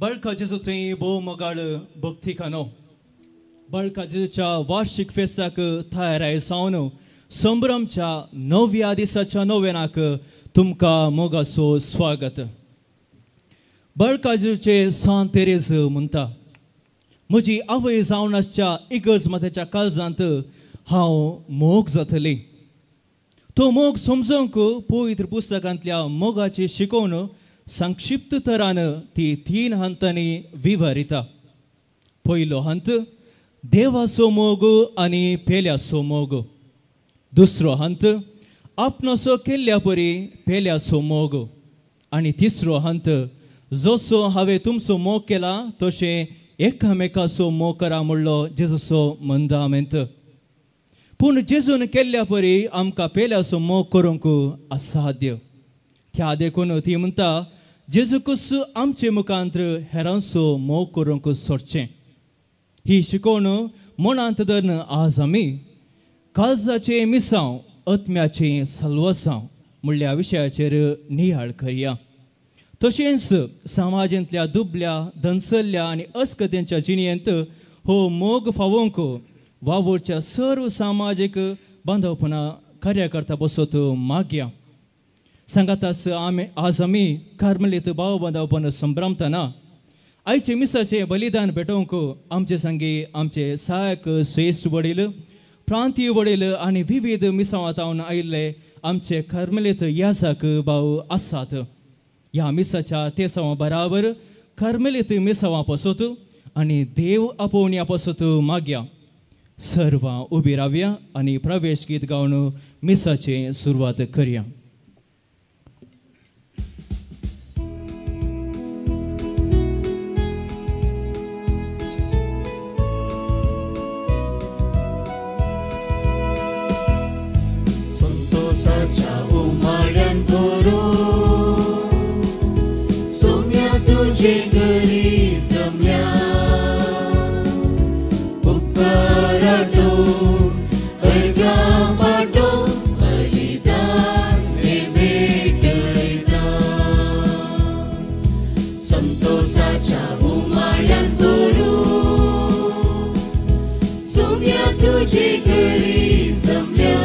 बळका जेजू थंय भोव मोगाळ भक्तिकानो बळका जेजूच्या वार्षिक फेस्ताक तयाराय जावन संभ्रमच्या नव्या दिसाच्या नव्यानाक तुमकां मोगाचो स्वागत. बळका जेजूचे सांत तेरेज म्हणटा, म्हजी आवय जावन आसच्या इगर्ज मातेच्या काळजांत हांव मोग जातली. तो मोग समजूंक पवित्र पुस्तकांतल्या मोगाची शिकोवन संक्षिप्त तरान ती तीन हंतांनी विवरिता. पयलो हंत देवाचो मोग आनी पेल्याचो मोग. दुसरो हंत आपणाचो केल्ल्या परी पेल्याचो मोग. आनी तिसरो हंत जसो हांवें तुमचो मोग केला तशें एकामेकाचो मोग करा म्हणलो जेजूचो मंदामेंत. पूण जेजून केल्ल्या परी आमकां पेल्याचो मोग करूंक असाध्य. त्या देखून ती म्हणटा जेजूकूच आमचे मुखांत हेरांचो मोग करूंक सोडचें. ही शिकवण मनांत धरून आज आमी काळजाचें मिसांव आत्म्याचें सलवसांव म्हणल्या विशयाचेर नियाळ करया. तशेंच समाजांतल्या दुबल्या दनसल्ल्या आनी अस्कतेंच्या जिणेंत हो मोग फावोवंक वावुरच्या सर्व सामाजीक बांदवपणा कार्यकर्ता बसत मागया. सांगातास आमी आज आमी कार्मलीत भाव बांदवपण संभ्रमतना आयचे मिसाचें बलिदान भेटोवंक आमचे संगी आमचे सहायक श्रेश्ठ वडील प्रांतीय वडील आनी विविध मिसांवांत आयिल्ले आमचे कार्मलीत यासाक भाव आसात. ह्या मिसाच्या तेसांवा बराबर कार्मलीत मिसांवा पसत आनी देव आपोवण्या पसत मागया. सर्वां उबी रावया आनी प्रवेश गीत गावन मिसाची सुरवात करया. संतोषाच्या उमाळ्यान भरून सोम्या तुझे घरी जमल्या उपकाराटो अर्घा पाटो बलिदान हे भेटयता. संतोषाच्या उमाळ्यान भरून सोम्या तुझे घरी जमल्या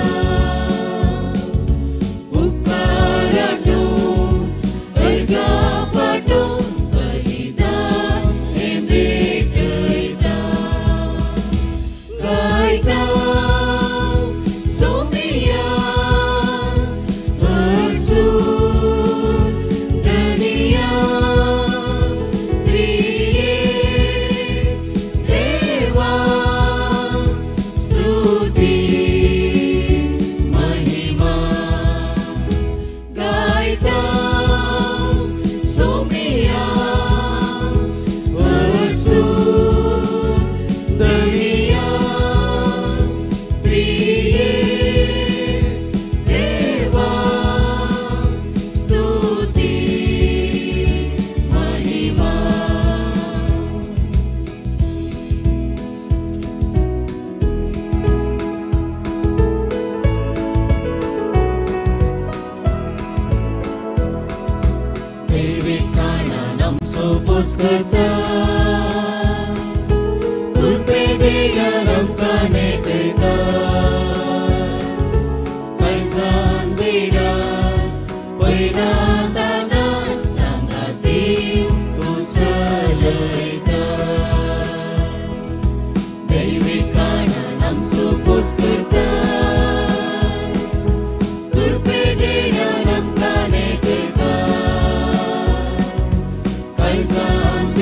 करता कृपे देण आमकां नेटयता काळजान बेडा पयला दादा सांगा देव तूं चलयता. दैवी कारणान आमचो पोस करता कृपे देण आमकां नेटयता काळजान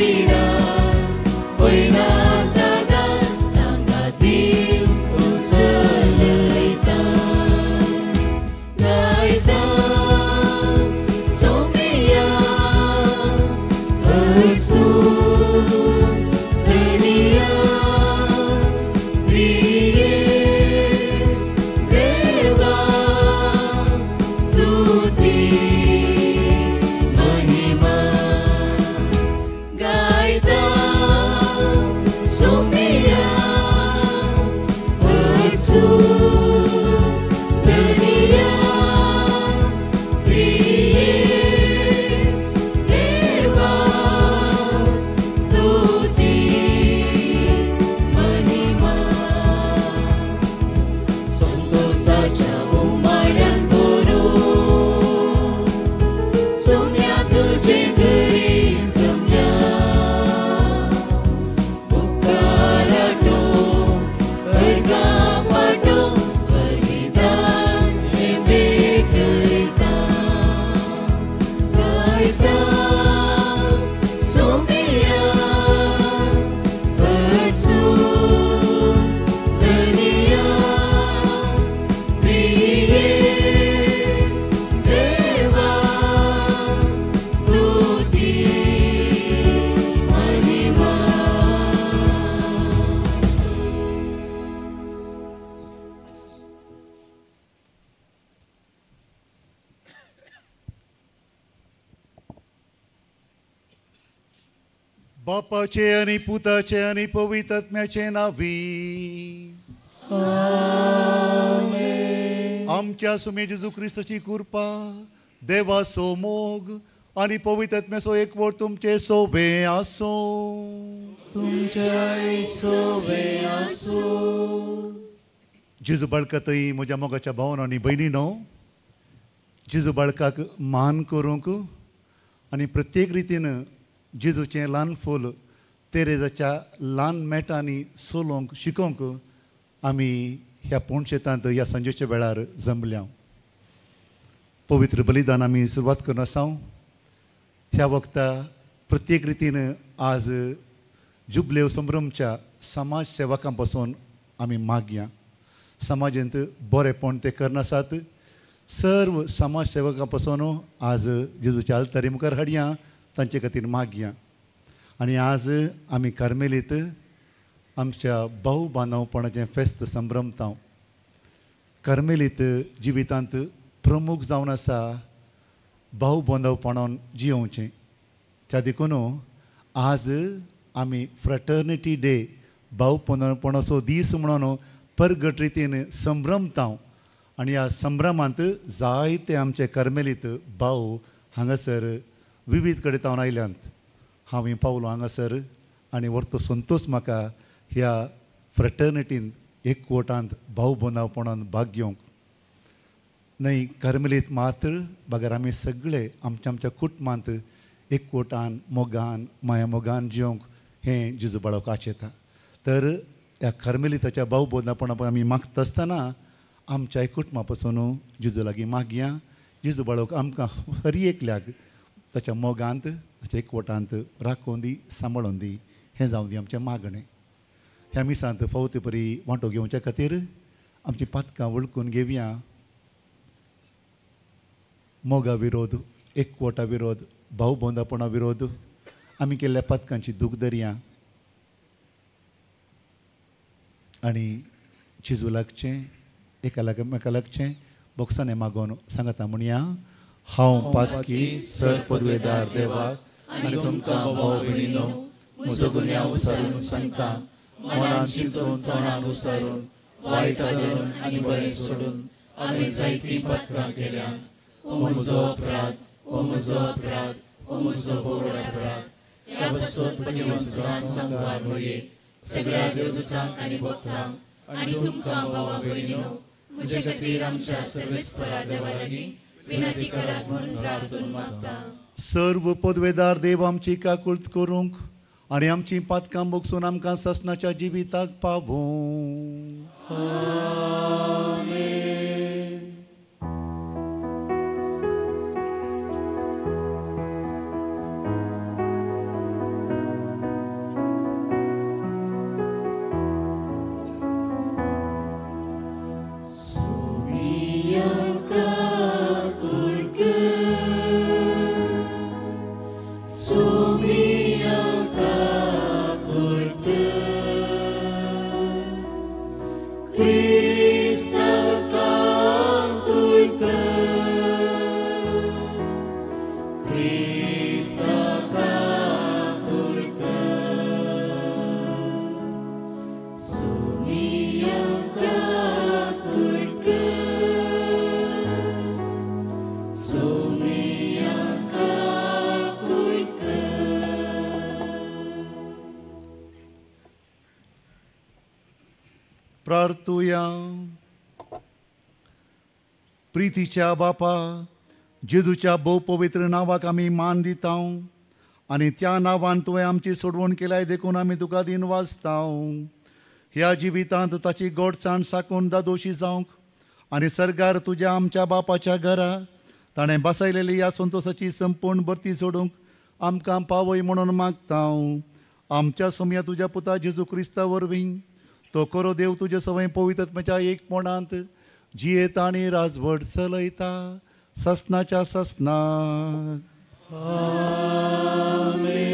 बापाचे आनी पुताचे आनी पवित्र आत्म्याचे नांवी आमेन. आमच्या सुमे जेजू क्रिस्ताची कृपा, देवाचो मोग आनी पवित्र आत्म्याचो एकवट तुमचे सोबे आसूं. तुमच्याय सोबे आसूं. जेजू बाळकातय म्हज्या मोगाच्या भावन आनी भयणीनो, जेजू बाळकाक मान करूंक आनी प्रत्येक रितीन जेजूचें ल्हान फूल तेरेजाच्या ल्हान मेटांनी सोलोवंक शिकोवंक आमी ह्या पोणशेतांत ह्या सांजेच्या वेळार जमल्या. पवित्र बलिदान आमी सुरवात करून आसा. ह्या वखता प्रत्येक रितीन आज जुबलेव संभ्रमच्या समाज सेवकां पासून आमी मागया. समाजांत बरेपण ते करनासात. सर्व समाज सेवकां पासून आज जेजूच्या आल्तारी मुखार हाडया, तांचे खातीर मागया. आनी आज आमी कार्मेलीत आमच्या भाव बांदवपणाचें फेस्त संभ्रमता. कार्मेलीत जिवितांत प्रमुख जावन आसा भाव बांदवपणान जियोवचें. त्या देखून आज आमी फ्रेटर्निटी डे, भाव बांदवपणाचो दीस म्हणून परगट रितीन संभ्रमता. आनी ह्या संभ्रमांत जायते आमचे कार्मेलीत भाव हांगासर विविध कडेन तावन आयल्यात. हांव पावलो हांगासर आनी व्हरतो संतोश म्हाका ह्या फ्रेटर्निटीन एकवटांत भाव बांदवपणान भाग घेवंक. न्हय कार्मेलीत मात्र बगर आमी सगळे आमच्या आमच्या कुटुंबांत एकवटान मोगान माया मोगान जिवंक हें जेजू बाळक आचेता. तर ह्या कार्मेलिताच्या भाव बांदवपणा आमी मागता आसतना आमच्या कुटुंबा पासून जेजू लागीं मागया. जेजू बाळक आमकां हर एकल्याक ताच्या मोगांत ताच्या एकवटांत राखून दी, सांबाळून दी. हें जावं दी आमचें मागणें. ह्या मिसांत फावो ते परी वांटो घेवच्या खातीर आमचीं पातकां वळखून घेवया. मोगा विरोध, एकवटा विरोध, भाव बांदवपणा विरोध आमी केल्ल्या पातकांची दूख धरया आनी जेजू लागचें, एकामेका लागचें बोक्सांनी मागोवन सांगता म्हणया. हांव पातकी सर पदवेदार देवाक आनी तुमकां भाव भयणीनो म्हजो गुन्यांव उसारून सांगता. मनान चिंतून, तोंडान उसारून, वायट धरून आनी बरें सोडून आमी जायतीं पातकां केल्यांत. ओ म्हजो अपराध, ओ म्हजो अपराध, ओ म्हजो भोव अपराध. ह्या पासत पुण्यवंत संवसार मरयेक सगळ्या देवदूतांक आनी भक्तांक आनी तुमकां भावा भयणीनो म्हजे खातीर आमच्या सर्वेस्परा देवा लागीं विनंती करात म्हणून प्रार्थून मागता. सर्व पदवेदार देव आमची काकुळट करूंक आनी आमची पातकां भोगसून आमकां ससनाच्या जिविताक पावूं. आमेन. प्रार्थुया. प्रितीच्या बापा, जेजूच्या भोव पवित्र नांवाक आमी मान दिता आनी त्या नांवान तुवें आमची सोडवण केल्याय देखून आमी तुका दिन वाजता. ह्या जिवितांत ताची गोडसाण साकून दादोशी जावंक आनी सर्गार तुज्या आमच्या बापाच्या घरा ताणें बसयलेली ह्या संतोसाची संपूर्ण भरती सोडूंक आमकां पावय म्हणून मागता. आमच्या सोमया तुज्या पुता जेजू क्रिस्ता वरवीं तो करो देव तुजे सवय पवित्र आत्म्याच्या एकपणांत जियेता आनी राजवट चलयता ससनाच्या ससनाक. आमेन.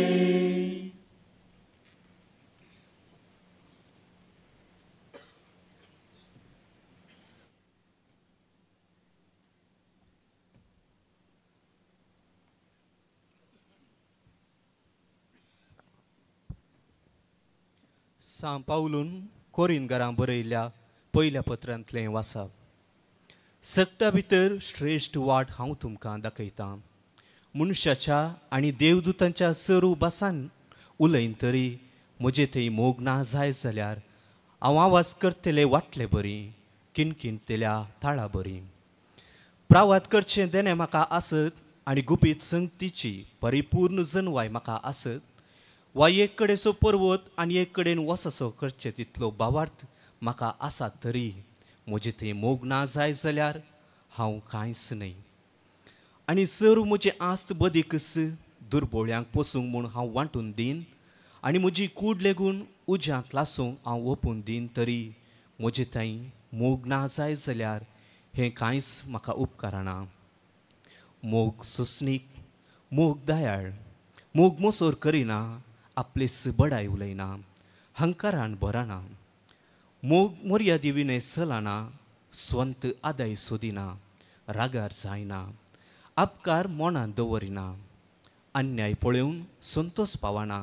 सां पावलून कोरिनगारां बरयल्ल्या पयल्या पत्रांतलें वाचप. सगटा भितर श्रेश्ठ वाट हांव तुमकां दाखयतां. मनशाच्या आनी देवदूतांच्या सरू भासान उलयन तरी म्हजे थंय मोग ना जाय जाल्यार हांव आवाज करतले वाटले बरी किणकिणतेल्या ताळा बरी. प्रावाद करचें देणें म्हाका आसत आनी गुपीत संगतीची परिपूर्ण जनवाय म्हाका आसत वा एक कडेचो पर्वत आनी एक कडेन वससो करचें तितलो भावार्थ म्हाका आसा तरी म्हजे थंय मोग ना जाय जाल्यार हांव कांयच न्हय. आनी सर म्हजें आस्त बदीकच दुर्बोळ्यांक पोसूंक म्हूण हांव वांटून दीन आनी म्हजी कूड लेगून उज्यांत लासूंक हांव ओपून दीन तरी म्हजे थंय मोग ना जाय जाल्यार हें कांयच म्हाका उपकारना. मोग सोंसणीक, मोग दयाळ, मोग मोसोर करिना, आपलेच बडाय उलयना, हंकारान भरना, मोग मर्यादी विनय चलना, स्वंत आदाय सोदिना, रागार जायना, अपकार मनान दवरिना, अन्याय पळोवन संतोष पावना,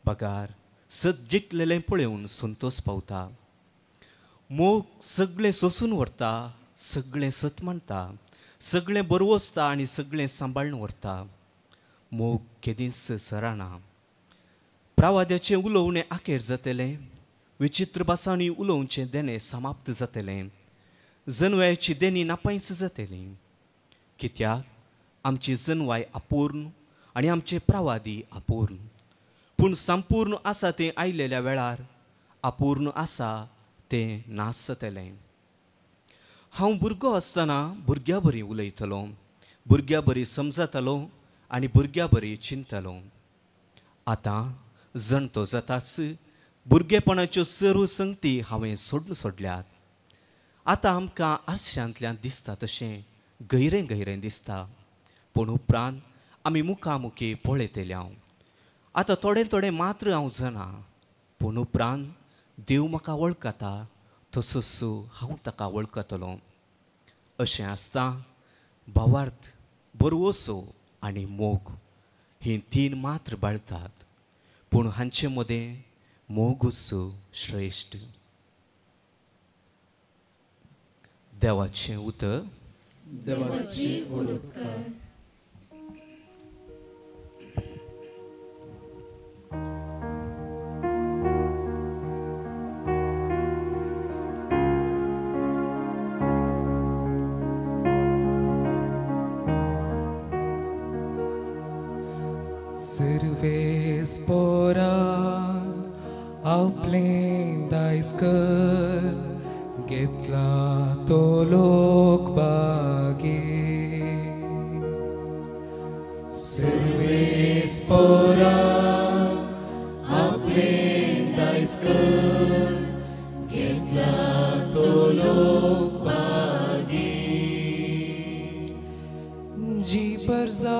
बगार सत जिखलेलें पळोवन संतोष पावता. मोग सगळें सोसून व्हरता, सगळें सत मानता, सगळें बरवसता आनी सगळें सांबाळून व्हरता. मोग केदींच सराना. प्रावाद्याचें उलोवणें आखेर जातलें, विचित्र भासांनी उलोवचें देणें समाप्त जातलें, जनवायाची देणी नापायच जातली. कित्याक आमची जनवाय अपूर्ण आनी आमचे प्रावादी अपूर्ण, पूण संपूर्ण आसा तें आयलेल्या वेळार अपूर्ण आसा तें नास जातलें. हांव भुरगो आसतना भुरग्या बरी उलयतलो, भुरग्या बरी समजतलो आनी भुरग्या बरी चिंतलो. आतां जाणटो जाताच भुरगेपणाच्यो सर्व संगती हांवें सोडून सोडल्यात. आतां आमकां आरशांतल्यान दिसता तशें गैरें गैरें दिसता, पूण उपरांत आमी मुखामुखी पळयतले हांव. आतां थोडें थोडें मात्र हांव जाणा, पूण उपरांत देव म्हाका वळखता तसोच हांव ताका वळखतलो. अशें आसता भावार्थ, बरवसो आनी मोग हीं तीन मात्र बाळतात, पूण हांचे मदें मोगूच श्रेश्ठ. देवाचें उतर. देवाची उपकार. सर्वेस पोरा आपलें दायज कर घेतला तो लोक बागे. सर्वेस पोरा आपलें दायज कर घेतला तो लोक बागे. जी परजा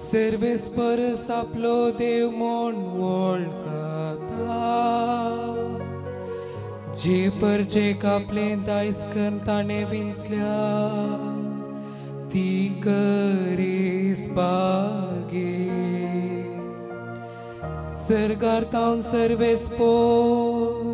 सर्वेस परस आपलो देव म्हूण वळखता, जे परजेक आपलें दायज करून ताणें विंचल्या ती करीस बागे. सर्गार तावन सर्वेस पोर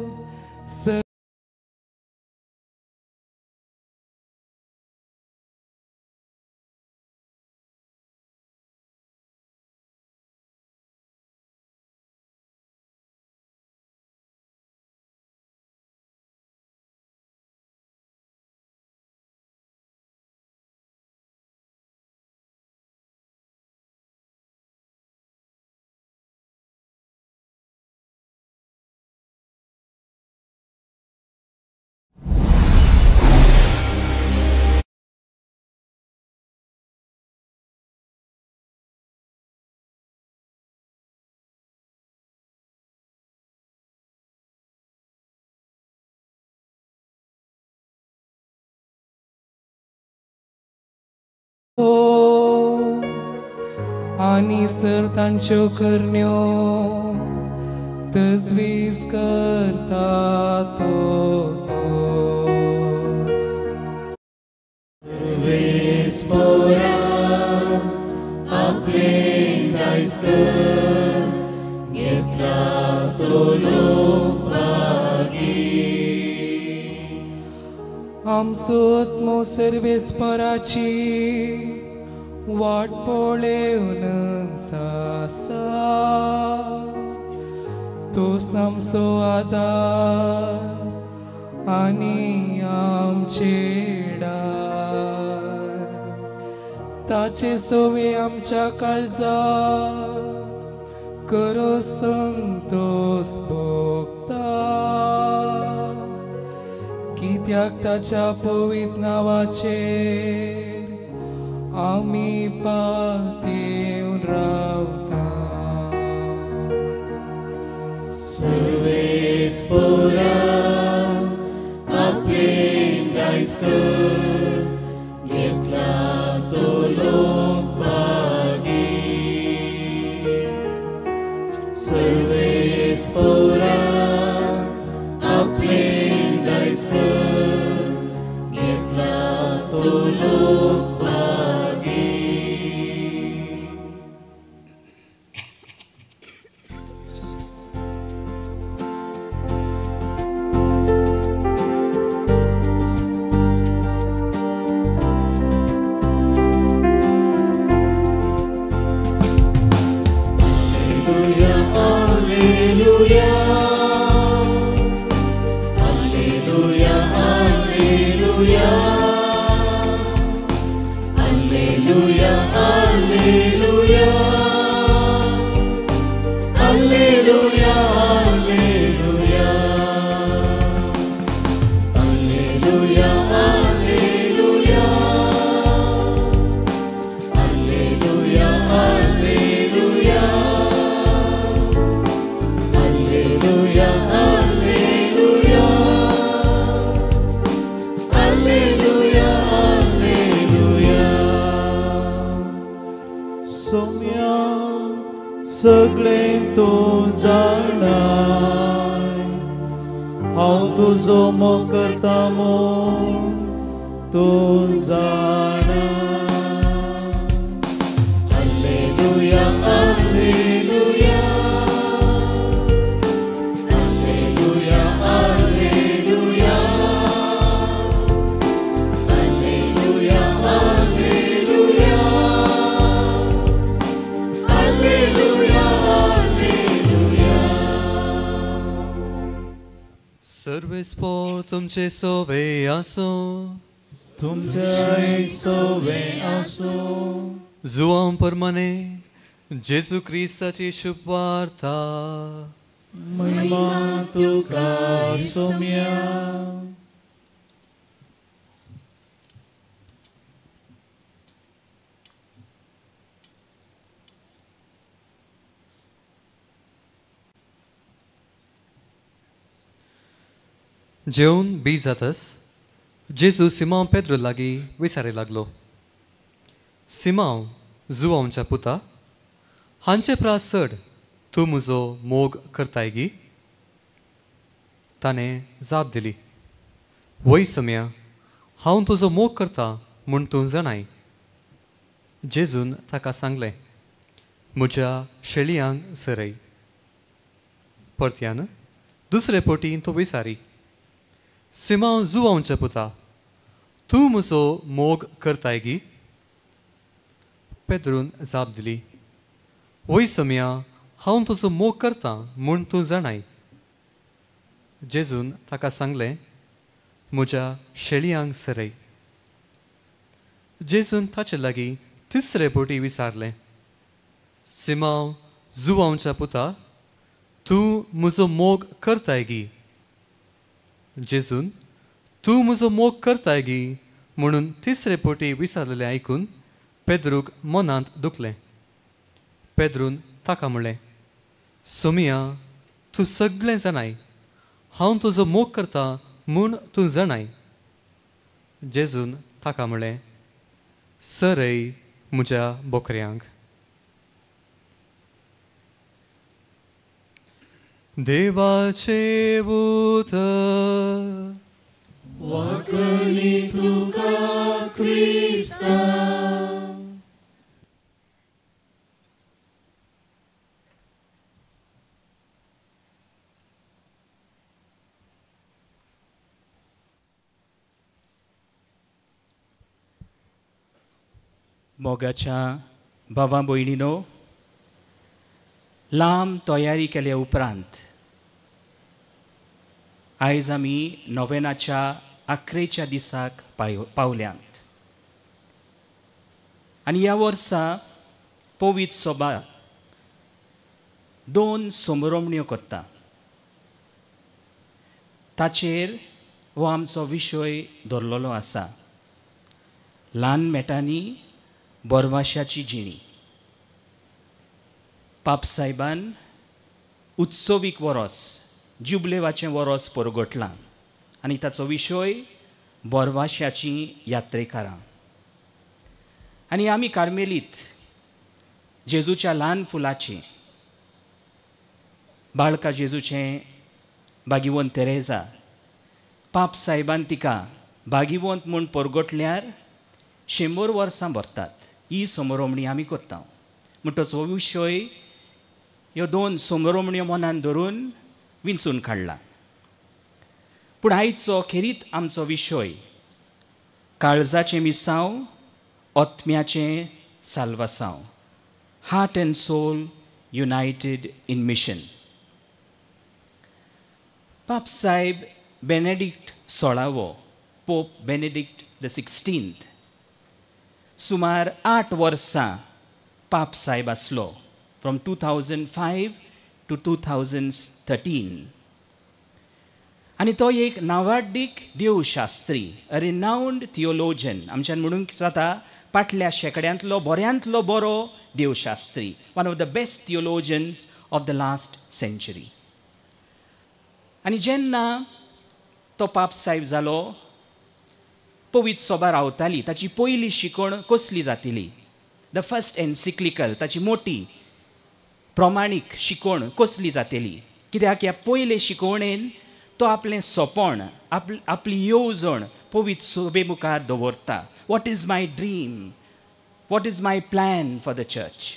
आनी सर तांच्यो करण्यो तजवीज करता तो तोच. सर्वेस पोरा आपलें दायज कर घेतला तो आमचो आत्मो सर्वेस्पराची वाट पळेवन आसा. तूं आमचो आदार आनी आमचे डार. ताचे सोवे आमच्या काळजाक करो संतोष भोगता. कित्याक ताच्या पवित्र नांवाचेर आमी पातेवन रावता. सर्वेस्पोरा आपलें दायज कर घेतला तो लोक भागी. सर्वेस्पोरा आपलें दायज कर घेतला तो लोक भागी. सगळें तूं जाणाय, हांव तुजो मोग करता म्हूण तूं जाणा. Alleluia, alleluia, alleluia, alleluia, alleluia, alleluia, alleluia, alleluia. सर्वेस्पोर तुमचे सोवे आसो. तुमचे सोवे आसो. जुआं परमाने जेजू क्रिस्ताची शुभवार्ता. महिमा तुका सोम्या. जेवन बी जातस जेजू सिमांव पेद्रू लागीं विचारी लागलो, सिमांव जुआंवच्या पुता, हांचे प्रास चड तूं म्हजो मोग करताय गी? ताणें जाप दिली, वय सोम्या, हांव तुजो मोग करता म्हूण तूं जाणाय. जेजून ताका सांगलें, म्हज्या शेळयांक सरय. परत्यान दुसरे पटी तो विचारी, सिमांव जुआंवच्या पुता, तूं म्हजो मोग करताय गी? पेद्रून जाप दिली, वय सोम्या, हांव तुजो मोग करता म्हूण तूं जाणाय. जेजून ताका सांगलें, म्हज्या शेळयांक सरय. जेजून ताचे लागीं तिसरे पटी विचारलें, सिमांव जुआंवच्या पुता, तूं म्हजो मोग करताय गी? जेजून तूं म्हजो मोग करताय गी म्हणून तिसरे पटी विचारलेलें आयकून पेद्रूक मनांत दुखलें. पेद्रून ताका म्हणलें, सोमिया, तूं सगळें जाणाय, हांव तुजो मोग करता म्हूण तूं जाणाय. जेजून ताका म्हणलें, सरय म्हज्या बोकऱ्यांक. देवाचें उतर. वाकणी तुका क्रिस्ता. मोगाच्या भावा भयणीनो, लांब तयारी केल्या उपरांत आयज आमी नोवेनाच्या आखरेच्या दिसाक पावल्यांत आनी ह्या वर्सा पवित्र सभा दोन समरोमण्यो करता. ताचेर हो आमचो विशय धरलेलो आसा, ल्हान मेटांनी बोरवाशाची जिणी. पापसाहेबान उत्सवीक वरोस, जुबलेवाचें वरोस परगटलां आनी ताचो विशय बोरवाशाची यात्रेकारां. आनी आमी कार्मेलीत जेजूच्या ल्हान फुलाचें, बाळका जेजूचें भागिवंत तेरेजा, पाप साहेबान तिका भागिवंत म्हूण परगटल्यार 100 वर्सां भरतात. ही समरोमणी आमी करता. म्हणटच हो विशय ह्यो दोन समरोमण्यो मनान धरून विंचून काडला. पूण आयचो खेरीत आमचो विशय काळजाचें मिसांव, आत्म्याचें साल्वासांव, heart and soul united in mission. पाप साहेब बेनेडिक्ट 16वो, पोप बेनेडिक्ट the 16th, सुमार 8 वर्सां पाप साहेब आसलो, फ्रॉम 2005 टू 2013. आनी तो एक नावाडीक देवशास्त्री, अ रिनावंड थियोलॉजन, आमच्यान म्हणूंक जाता फाटल्या शेंकड्यांतलो बऱ्यांतलो बरो देवशास्त्री, one of the best theologians of the last century. आनी जेन्ना तो पाप साहेब जालो, पवित्र सभा रावताली, ताची पयली शिकवण कसली जातली, the first encyclical, ताची मोटी प्रमाणीक शिकवण कसली जातली, कित्याक ह्या पयले शिकवणेन तो आपलें सोंपण, आपली येवजण पवित्र सभे मुखार दवरता. What is my dream, what is my plan for the church.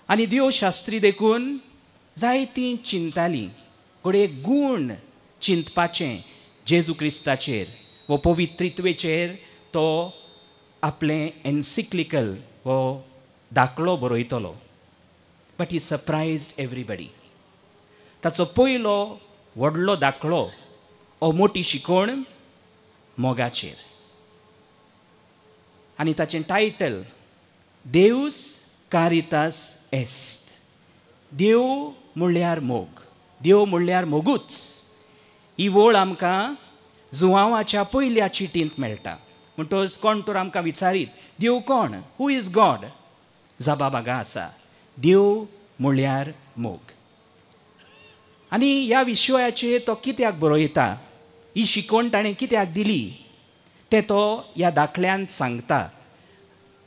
आनी देवशास्त्री देखून जायतीं चिंतालीं, घडये गूण चिंतपाचें जेजू क्रिस्ताचेर वो पवित्रित्वेचेर तो आपलें एन्सिक्लिकल वो दाखलो बरयतलो. But he surprised everybody. ताचो पयलो व्हडलो दाखलो ओ मोटी शिकवण मोगाचेर. आनी ताचें टायटल देवस कारितास एस्त, देव म्हणल्यार मोग, देव म्हणल्यार मोगूच. ही वळ आमकां जुवांवाच्या पयल्या चिटींत मेळटा. म्हणटच कोण तर आमकां विचारीत, देव कोण, who is God, जबाब हांगा आसा, देव म्हणल्यार मोग. आनी ह्या विशयाचेर तो कित्याक बरयता, ही शिकवण ताणें कित्याक दिली तें तो ह्या दाखल्यांत सांगता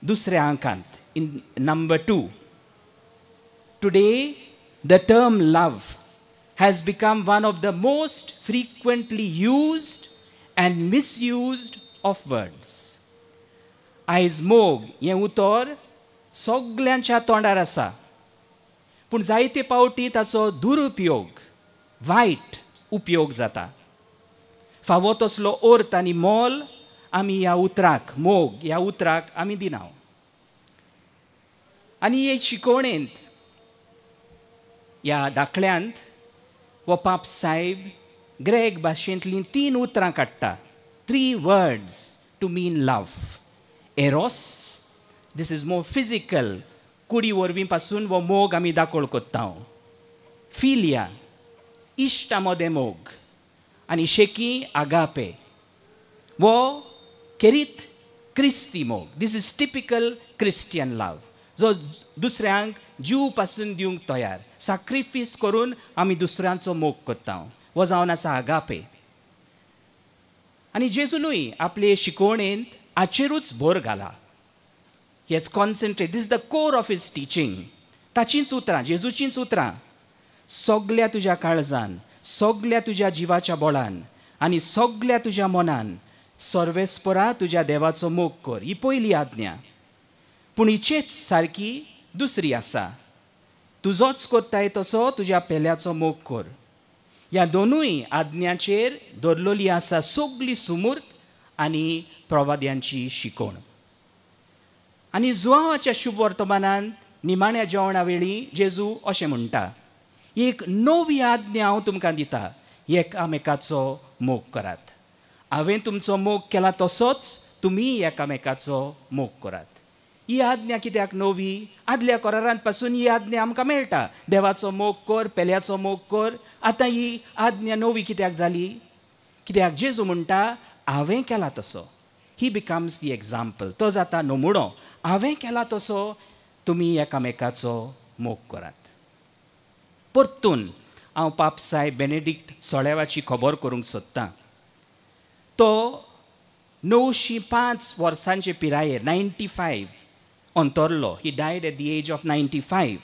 दुसऱ्या आंकांत, in number 2. Today the term love has become one of the most frequently used and misused of words. आयज मोग हें उतर सगल्यांच्या तोंडार आसा, पूण जायते पावटी ताचो दुरुपयोग, वायट उपयोग जाता. फावो तसलो अर्थ आनी मोल आमी ह्या उतराक, मोग ह्या उतराक आमी दिना. आनी हे शिकवणेंत, ह्या दाखल्यांत हो पाप साहेब ग्रेक भाशेंतलीं 3 उतरां काडटा, 3 words to mean love. Eros, this is more physical, कुडी वरवीं पासून हो मोग आमी दाखोळ करता. फिलिया, इश्टा मदें मोग. आनी शेकी आगापे, वो खेरीत क्रिस्ती मोग. This is typical Christian love, जो दुसऱ्यांक जीव पासून दिवंक तयार, साक्रिफीस करून आमी दुसऱ्यांचो मोग करता, हो जावन आसा आगापे. आनी जेजूनूय आपले शिकवणेंत हाचेरूच भर घाला. He has concentrate, this is the core of his teaching. ताचींच उतरां, जेजूचींच उतरां, सगल्या तुज्या काळजान, सगल्या तुज्या जिवाच्या बळान आनी सगल्या तुज्या मनान सर्वेस्परा तुज्या देवाचो मोग कर, ही पयली आज्ञा. पूण हिचेच सारकी दुसरी आसा, तुजोच करताय तसो तुज्या पेल्याचो मोग कर. ह्या दोनूय आज्ञाचेर दवरलेली आसा सगली सुमूर्त आनी प्रवाद्यांची शिकवण. आनी जुवांवाच्या शुभ वर्तमानांत निमाण्या जेवणा वेळी जेजू अशें म्हणटा, एक नवी आज्ञा हांव तुमकां दिता, एकामेकाचो मोग करात. हांवें तुमचो मोग केला तसोच तुमी एकामेकाचो मोग करात. ही आज्ञा कित्याक नवी? आदल्या करारांत पासून ही आज्ञा आमकां मेळटा, देवाचो मोग कर, पेल्याचो मोग कर. आतां ही आज्ञा नवी कित्याक जाली? कित्याक जेजू म्हणटा हांवें केला तसो. ही बिकम्स दी एग्जाम्पल, तो जाता नमुणो. हांवें केला तसो तुमी एकामेकाचो मोग करात. परतून हांव पापसाय बेनेडिक्ट सोळ्यावाची खबर करूंक सोदतां. तो 905 वर्सांचे पिरायेर 95 अंतरलो. He died at the age of 95.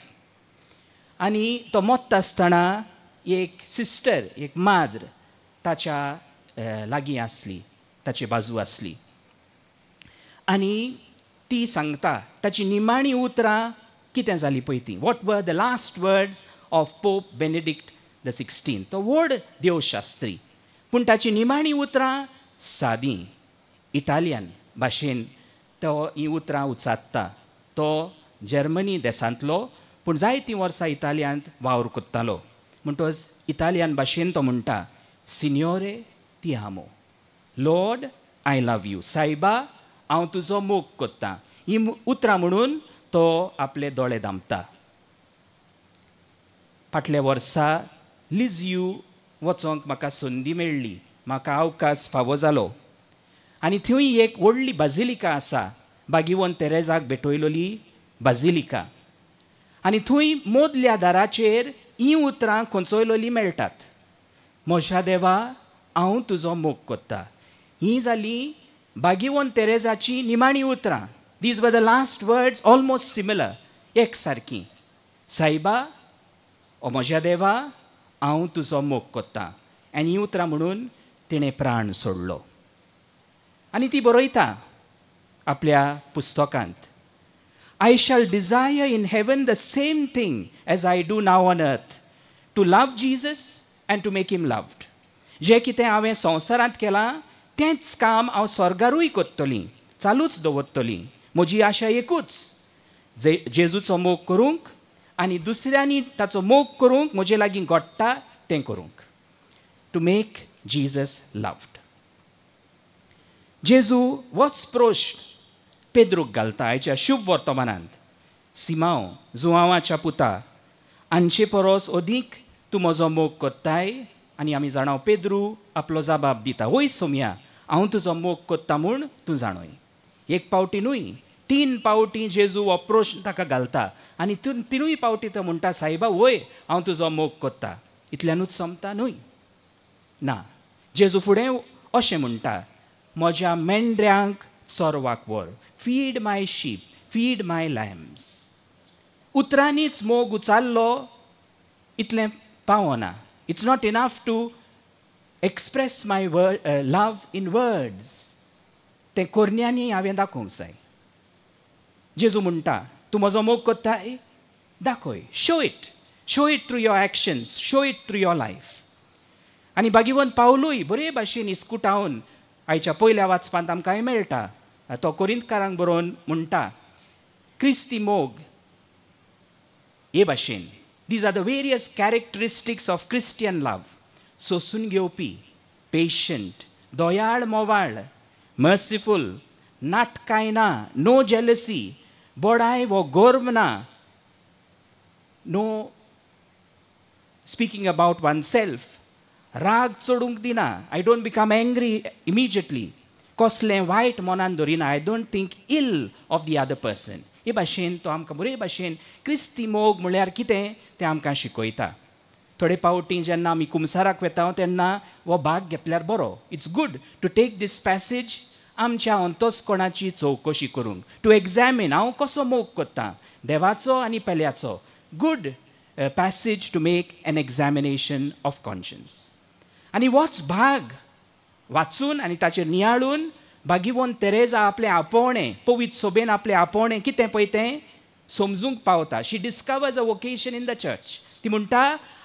आनी तो मोत्ता आसतना एक सिस्टर, एक माद्र ताच्या लागीं आसली, ताचे बाजू आसली. आनी ती सांगता ताची निमाणी उतरां कितें जालीं पळय ती. What were the last words of Pope Benedict the 16th? तो व्हड देवशास्त्री, पूण ताची निमाणी उतरां सादी इटालियन भाशेन तो हीं उतरां उचारता. तो जर्मनी देशांतलो, पूण जायतीं वर्सां इतालियांत वावर करतालो. म्हणटकच इतालियन भाशेन तो म्हणटा, सिन्योरे ती आमो, लॉर्ड I love you, सायबा हांव तुजो मोग करतां. हीं उतरां म्हणून तो आपले दोळे दामता. फाटल्या वर्सा लिजयू वचोंक म्हाका संदी मेळ्ळी, म्हाका अवकाश फावो जालो. आनी थंय एक व्हडली बाजिलिका आसा, बागिवन तेरेजाक भेटयलोली बाजिलिका. आनी थंय मोदल्या दाराचेर हीं उतरां खंचयलोलीं मेळटात, म्हज्या देवा हांव तुजो मोग करता. हीं जालीं बागिवन तेरेजाची निमाणी उतरां. These were the last words, almost similar, एक सारकी. सायबा ओ म्हज्या देवा हांव तुजो मोग करता. आनी हीं उतरां म्हणून तिणें प्राण सोडलो. आनी ती बरयता आपल्या पुस्तकांत, I shall desire in heaven the same thing as I do now on earth, to love Jesus and to make him loved. जें कितें हांवें संवसारांत केलां तेंच काम हांव स्वर्गारूय करतलीं, चालूच दवरतलीं. म्हजी आशा एकूच, जेजूचो मोग करूंक आनी दुसऱ्यांनी ताचो मोग करूंक म्हजे लागीं घडटा तें करूंक, टू मेक जीजस लव्ड. जेजू होच प्रश्न पेद्रूक घालता आयच्या शुभ वर्तमानांत. सिमांव जुवांवाच्या पुता, हांचे परस अदीक तूं म्हजो मोग करताय? आनी आमी जाणा पेद्रू आपलो जबाब दिता, वय सोमया हांव तुजो मोग करता म्हूण तूं जाणोय. एक पावटी न्हय, 3 पावटी जेजू हो प्रश्न ताका घालता आनी तिनूय पावटी तो म्हणटा, सायबा वय हांव तुजो मोग करता. इतल्यानूच सोंपता न्हय, ना. जेजू फुडें अशें म्हणटा, म्हज्या मेंढऱ्यांक चरवाक व्हर, feed my sheep, feed my lambs. उतरांनीच मोग उचारलो इतलें पावना. It's not enough to express my love in words, तें कोरण्यांनी हांवें दाखोवंक जाय. जेजू म्हणटा, तूं म्हजो मोग करताय, दाखय, show it, show it through your actions, show it through your life. आनी बागीवन पावलूय बरे भाशेन इस्कुटावन आयच्या पयल्या वाचपांत आमकां मेळटा. तो कोरिंतकारांक बरोवन म्हणटा, क्रिस्ती मोग हे भाशेन. These are the various characteristics of Christian love. सोसून घेवपी, पेशंट, दयाळ मोवाळ, मर्सिफूल, नाटकाय ना, नो जेलसी, बडाय वो गर्व ना, no speaking about one self, राग चडूंक दिना, I don't become angry immediately, कसलें वायट मनान धरिना, I don't think ill of the other person. हे भाशेन तो आमकां बरे भाशेन क्रिस्ती मोग म्हळ्यार कितें तें आमकां शिकयता. थोडे पावटी जेन्ना आमी कुमसाराक वेता तेन्ना हो भाग घेतल्यार बरो. It's good to take this passage आमच्या अंतस्कोणाची चवकशी करूंक, टू एग्जामीन हांव कसो मोग करता देवाचो आनी पेल्याचो. Good passage to make an examination of conscience. आनी होच भाग वाचून आनी ताचेर नियाळून बागिवन तेरेजा आपलें आपोवणें, पवित्र सोबेन आपलें आपोवणें कितें पळय तें समजूंक पावता. She discovers a vocation in the church. ती म्हणटा,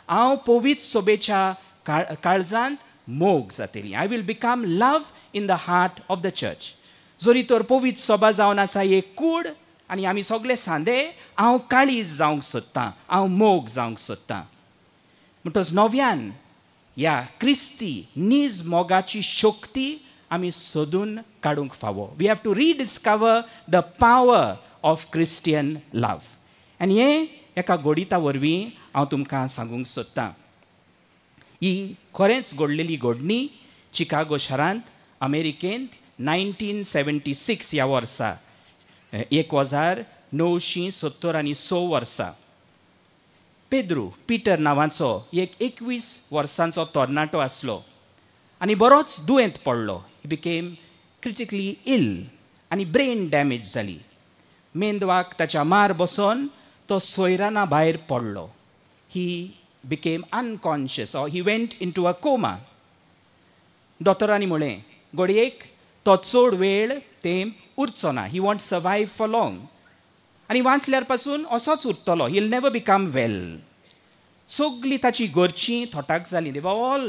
हांव पवित्र सोबेच्या काळजांत मोग जातली, I will become love in the heart of the church. जरी तर पवित्र सोबा जावन आसा एक कूड, आनी आमी सगळे सांदे हांव काळीज जावंक सोदतां, हांव मोग जावंक सोदतां. म्हणटच नव्यान ह्या क्रिस्ती नीज मोगाची शक्ती आमी सोदून काडूंक फावो. We have to rediscover the power of Christian love. आनी हें एका गोडिता वरवीं हांव तुमकां सांगूंक सोदतां. ही खरेंच घडलेली घडणी चिकागो शारांत अमेरिकेंत 1976 ह्या वर्सा, 1976 वर्सा. पेद्रू पिटर नांवाचो एक 21 वर्सांचो तरणाटो आसलो आनी बरोच दुयेंत पडलो. ही बिकेम क्रिटिकली इल आनी ब्रेन डॅमेज जाली. मेंदवाक ताच्या मार बसोन तो सोयराना भायर पडलो. He became unconscious or he went into a coma. दोतोरांनी म्हणलें घडयेक तो चड वेळ तेंप उरचो ना, he won't survive for long, आनी वाचल्यार पासून असोच उरतलो, he will never become well. सगळीं ताची घरचीं थोटाक जालीं. They were all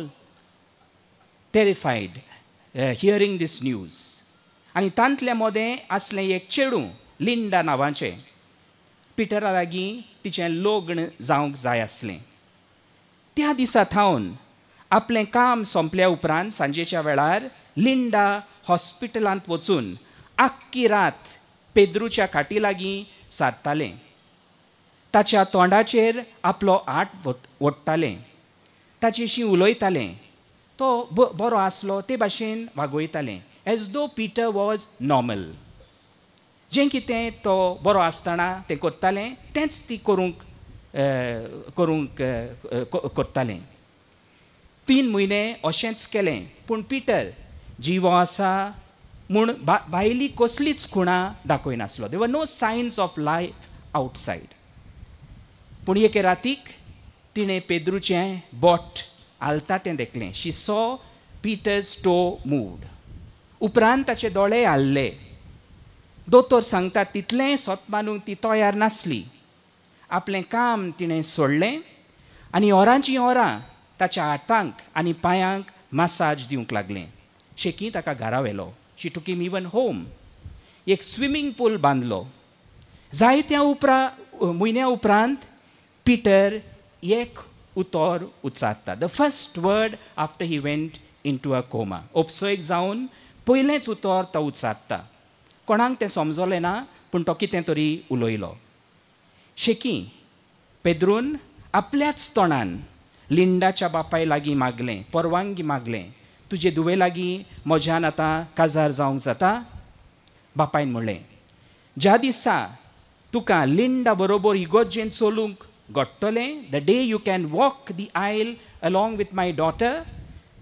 terrified hearing this news. आनी तांतल्या मदें आसलें एक चेडूं लिंडा नांवाचें. पिटरा लागीं तिचें लग्न जावंक जाय आसलें. त्या दिसा थावन आपलें काम सोंपल्या उपरांत सांजेच्या वेळार लिंडा हॉस्पिटलांत वचून आख्खी रात पेद्रूच्या खाटी लागीं सारतालें. ताच्या तोंडाचेर आपलो हात ओडटालें, ताचेशी उलयतालें. तो बरो आसलो ते भाशेन वागयतालें, as though Peter was normal. जें कितें तो बरो आसतना तें करतालें तेंच ती करूंक करूंक करतालें. 3 म्हयने अशेंच केलें, पूण पिटर जिवो आसा म्हूण भायली कसलीच खुणां दाखयनासलो. There were no signs of life outside. पूण एके रातीक तिणें पेद्रूचें बोट हालता तें देखलें. She saw Peter's toe moved. उपरांत ताचे दोळे हाल्ले. दोतोर सांगता तितलें सोत मानूंक ती तयार नासली. आपलें काम तिणें सोडलें आनी वरांचीं वरां ताच्या हातांक आनी पांयांक मसाज दिवंक लागलें. शेकी ताका घरा व्हेलो. She took him even home. एक स्विमींग पूल बांदलो. जायत्या म्हयन्या उपरांत पिटर एक उतर उच्चारता. The first word after he went into a coma. उपसोयक जावन पयलेंच उतर तो उच्चारता. कोणाक तें समजलें ना, पूण तो कितें तरी उलयलो. शेकी पेद्रून आपल्याच तोंडान लिंडाच्या बापाय लागीं मागलें, परवानगी मागलें, तुजे धुवे लागीं म्हज्यान आतां काजार जावंक जाता? बापायन म्हणलें, ज्या दिसा तुका लिंडा बरोबर इगोर्जेन चलूंक घडटलें, the day you can walk the aisle along with my daughter,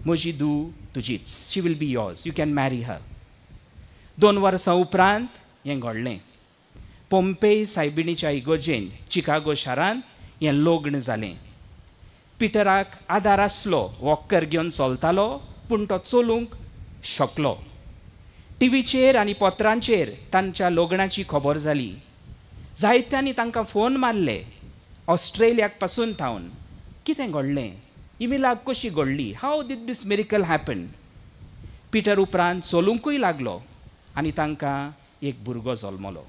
म्हजी धूव तुजीच, she will be yours, you can marry her. 2 वर्सां उपरांत हें घडलें. पोम्पेय सायबिणीच्या इगोर्जेन चिकागो शारांत हें लग्न जालें. पिटराक आदार आसलो, वॉकर घेवन चलतालो, पूण तो चलूंक शकलो. टिवीचेर आनी पत्रांचेर तांच्या लग्नाची खबर जाली. जायत्यांनी तांकां फोन मारले ऑस्ट्रेलियाक पासून थावन. कितें घडलें, ही मिलाग कशी घडली, how did this miracle happen? Peter उपरांत चलुंकूय लागलो आनी तांकां एक भुरगो जल्मलो.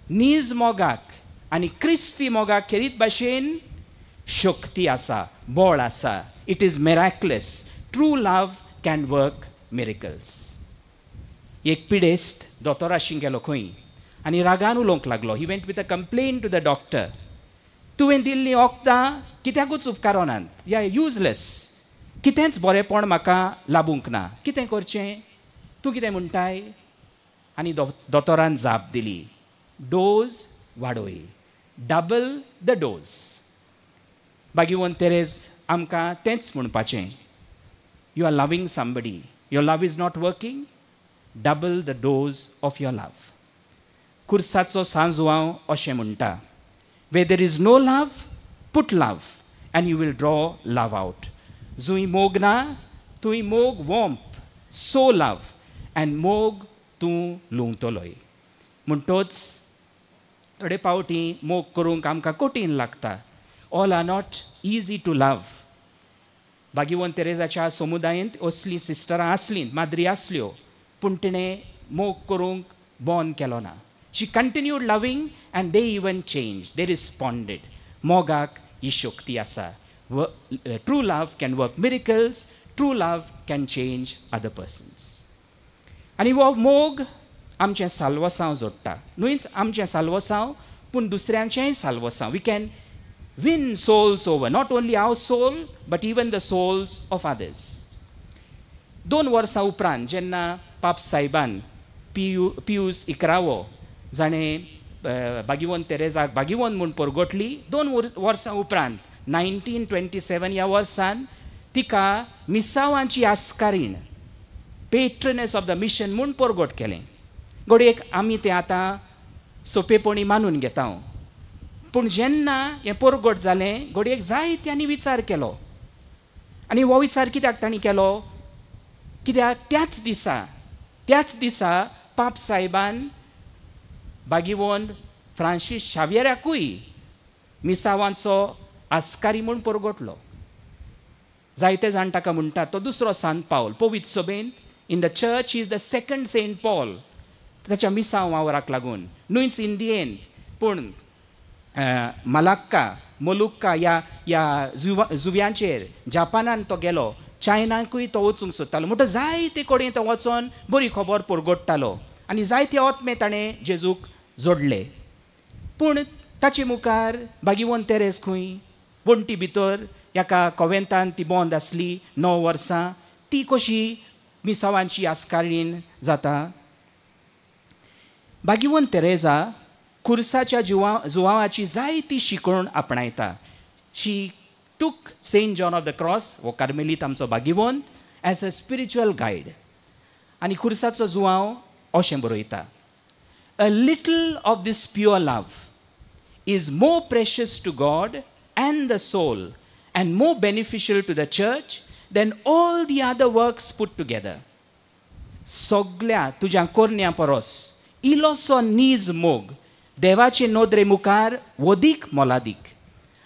नीज मोगाक आनी क्रिस्ती मोगाक खेरीत भाशेन शक्ती आसा, बळ आसा. It is miraculous. True love can work miracles. एक पिडेस्त दोतोराशी गेलो खंय आनी रागान उलोवंक लागलो. He went with a complain to the doctor. तुवें दिल्लीं वखदां कित्याकूच उपकारनात, या युजलेस, कितेंच बरेंपण म्हाका लाबूंक ना, कितें करचें, तूं कितें म्हणटाय? आनी दोतोरान जाप दिली, डोज वाडय, डबल the dose. बागीवन तेरेज आमकां तेंच म्हणपाचें, you are loving somebody, your love is not working, double the dose of your love. कुर्साचो सांजुआंव अशें म्हणटा, where there is no love, put love and you will draw love out. जुंय मोग ना थंय मोग वोंप, so love आनी मोग तूं लुंगतलोय. म्हणटोच थोडे फावटी मोग करूंक आमकां कठीण लागता. All are not easy to love. भाग्यवंत तेरेजाच्या समुदायेंत असलीं सिस्टरां आसलीं, माद्री आसल्यो, पूण तिणें मोग करूंक बंद केलो ना. She continued loving and they even change, they responded. मोगाक ही शक्ती आसा. True love can work miracles, true love can change other persons. आनी हो मोग आमचें साल्वसांव जोडटा, न्हूच आमचें साल्वसांव पूण दुसऱ्यांचेंय साल्वसांव. We can win souls over, not only our soul but even the souls of others. 2 वर्सां उपरांत जेन्ना पाप साहेबान पियूस इकरावो जाणें बागिवोन तेरेजाक बागिवोन म्हूण परगटली, 2 वर्सां उपरांत 1927 ह्या वर्सान तिका मिसावांची आस्कारीण, पेट्रनस ऑफ the mission म्हूण परगट केलें. घडयेक आमी तें आतां सोंपेपणी मानून घेता, पूण जेन्ना हें परगट जालें घडयेक जायत्यांनी विचार केलो. आनी हो विचार कित्याक तांणी केलो? कित्याक त्याच दिसा पाप साहेबान बागिवोन फ्रांसीस शाव्येराकूय मिसावांचो आस्कारी म्हूण परगटलो. जायते जाण ताका म्हणटात तो दुसरो सांत पावल. पवित्र सभेंत in the church is the second Saint Paul, ताच्या मिसांव वावराक लागून. न्हूच इंडियेंत पूण मलाक्का, मोलुक्का ह्या जुव्यांचेर, जापानान तो गेलो, चायनाकूय तो वचूंक सोदतालो. म्हणटच जायते कडेन तो वचोन बरी खबर परगट्टालो आनी जायते आत्मे ताणें जेजूक जोडले. पूण ताचे मुखार बागिवोन तेरेज खंय वण्टी भितर एका कोवेंतान ती बंद आसली 9 वर्सां, ती कशी मिसावांची आस्कारीण जाता? बागिवोन तेरेजा खुर्साच्या जुवावाची जायती शिकवण आपणायता. She took Saint John of the Cross, हो कार्मेलीत आमचो बागिवोन, एज अ स्पिरिच्युअल गायड. आनी खुर्साचो जुवांव अशें बरयता, a little of this pure love is more precious to God and the soul and more beneficial to the church than all the other works put together. सगल्या तुज्या कोरण्या परस इलोसो नीज मोग देवाचे नदरे मुखार वदीक मोलादीक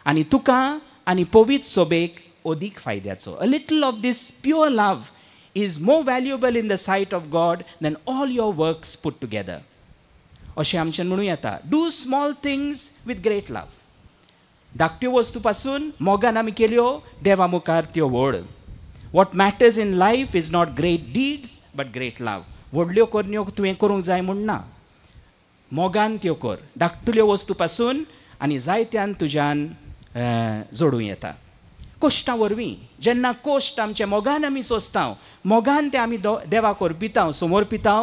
आनी तुका आनी पवित्र सोबेक अदीक फायद्याचो. A little of this pure love is more valuable in the sight of God than all your works put together. अशें आमच्यान म्हणूं येता, do small things with great love. धाकट्यो वस्तू पासून मोगान आमी केल्यो देवा मुखार त्यो व्हड. What matters in life is not great deeds but great love. व्हडल्यो करण्यो तुवें करूंक जाय म्हूण ना, मोगान त्यो कर, धाकटुल्यो वस्तू पासून आनी जायत्यान तुज्यान जोडूं येता. कोश्टां वरवीं, जेन्ना कोश्ट आमच्या मोगान आमी सोंसता, मोगान ते आमी देवाक अर्पिता, समर्पिता,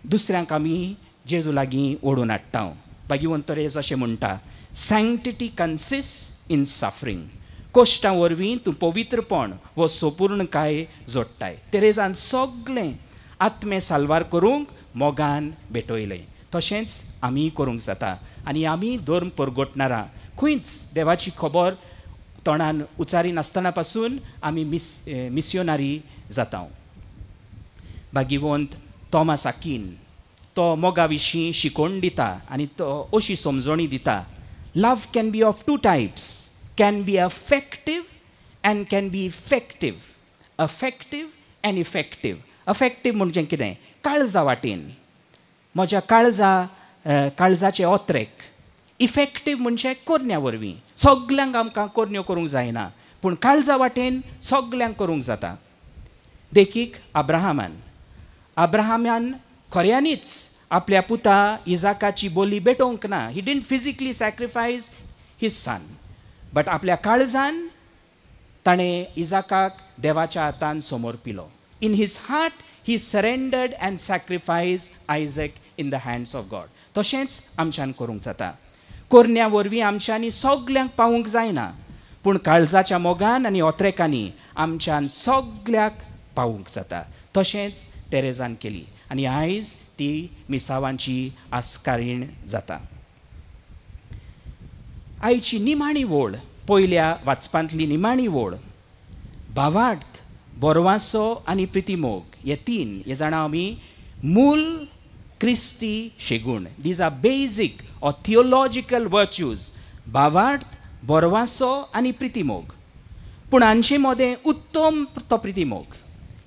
दुसऱ्यांक आमी जेजू लागीं ओडून हाडटा. बागिवोन तेरेज अशें म्हणटा, सँक्टिटी कन्सिस्ट इन सफरींग. कोश्टां वरवीं तूं पवित्रपण वो सोपूर्णकाय जोडटाय. तेरेजान सगळें आत्मे साल्वार करूंक मोगान भेटयलें. तशेंच आमी करूंक जाता. आनी आमी धर्म परगटणारां खंयच देवाची खबर तोंडान उचारी नासतना पासून आमी मिसियोनारी जाता. बागिवंत थॉमस आकीन तो मोगा विशीं शिकोवन दिता आनी तो अशी समजणी दिता, love can be of 2 types, can be affective and can be effective. Affective and effective. Affective म्हणजे कितें? काळजा वाटेन, म्हज्या काळजाचे ओत्रेक. इफेक्टीव म्हणजे करण्या वरवीं. सगल्यांक आमकां करण्यो करूंक जायना पूण काळजा वाटेन सगल्यांक करूंक जाता. देखीक अब्राहमान खऱ्यांनीच आपल्या पुता इजाकाची बोली भेटोवंक ना. He didn't physically sacrifice his son, but आपल्या काळजान ताणें इजाकाक देवाच्या हातान समर्पिलो. In his heart he surrendered and sacrifice Isaac in the hands of God. तशेंच आमच्यान करूंक जाता. करण्या वरवीं आमच्यांनी सगल्यांक पावूंक जायना पूण काळजाच्या मोगान आनी ओत्रेकांनी आमच्यान सगल्याक पावूंक जाता. तशेंच तेरेजान केली आनी आयज ती मिसावांची आस्कारीण जाता. आयची निमाणी वोळ, पयल्या वाचपांतली निमाणी वोळ, भावार्थ, बोरवासो आनी प्रितीमोग हे 3 हे जाणा आमी मूल क्रिस्ती शेगूण. These are basic or theological virtues, भावार्थ, बोरवासो आनी प्रितीमोग. पूण हांचे मदें उत्तम तो प्रितीमोग.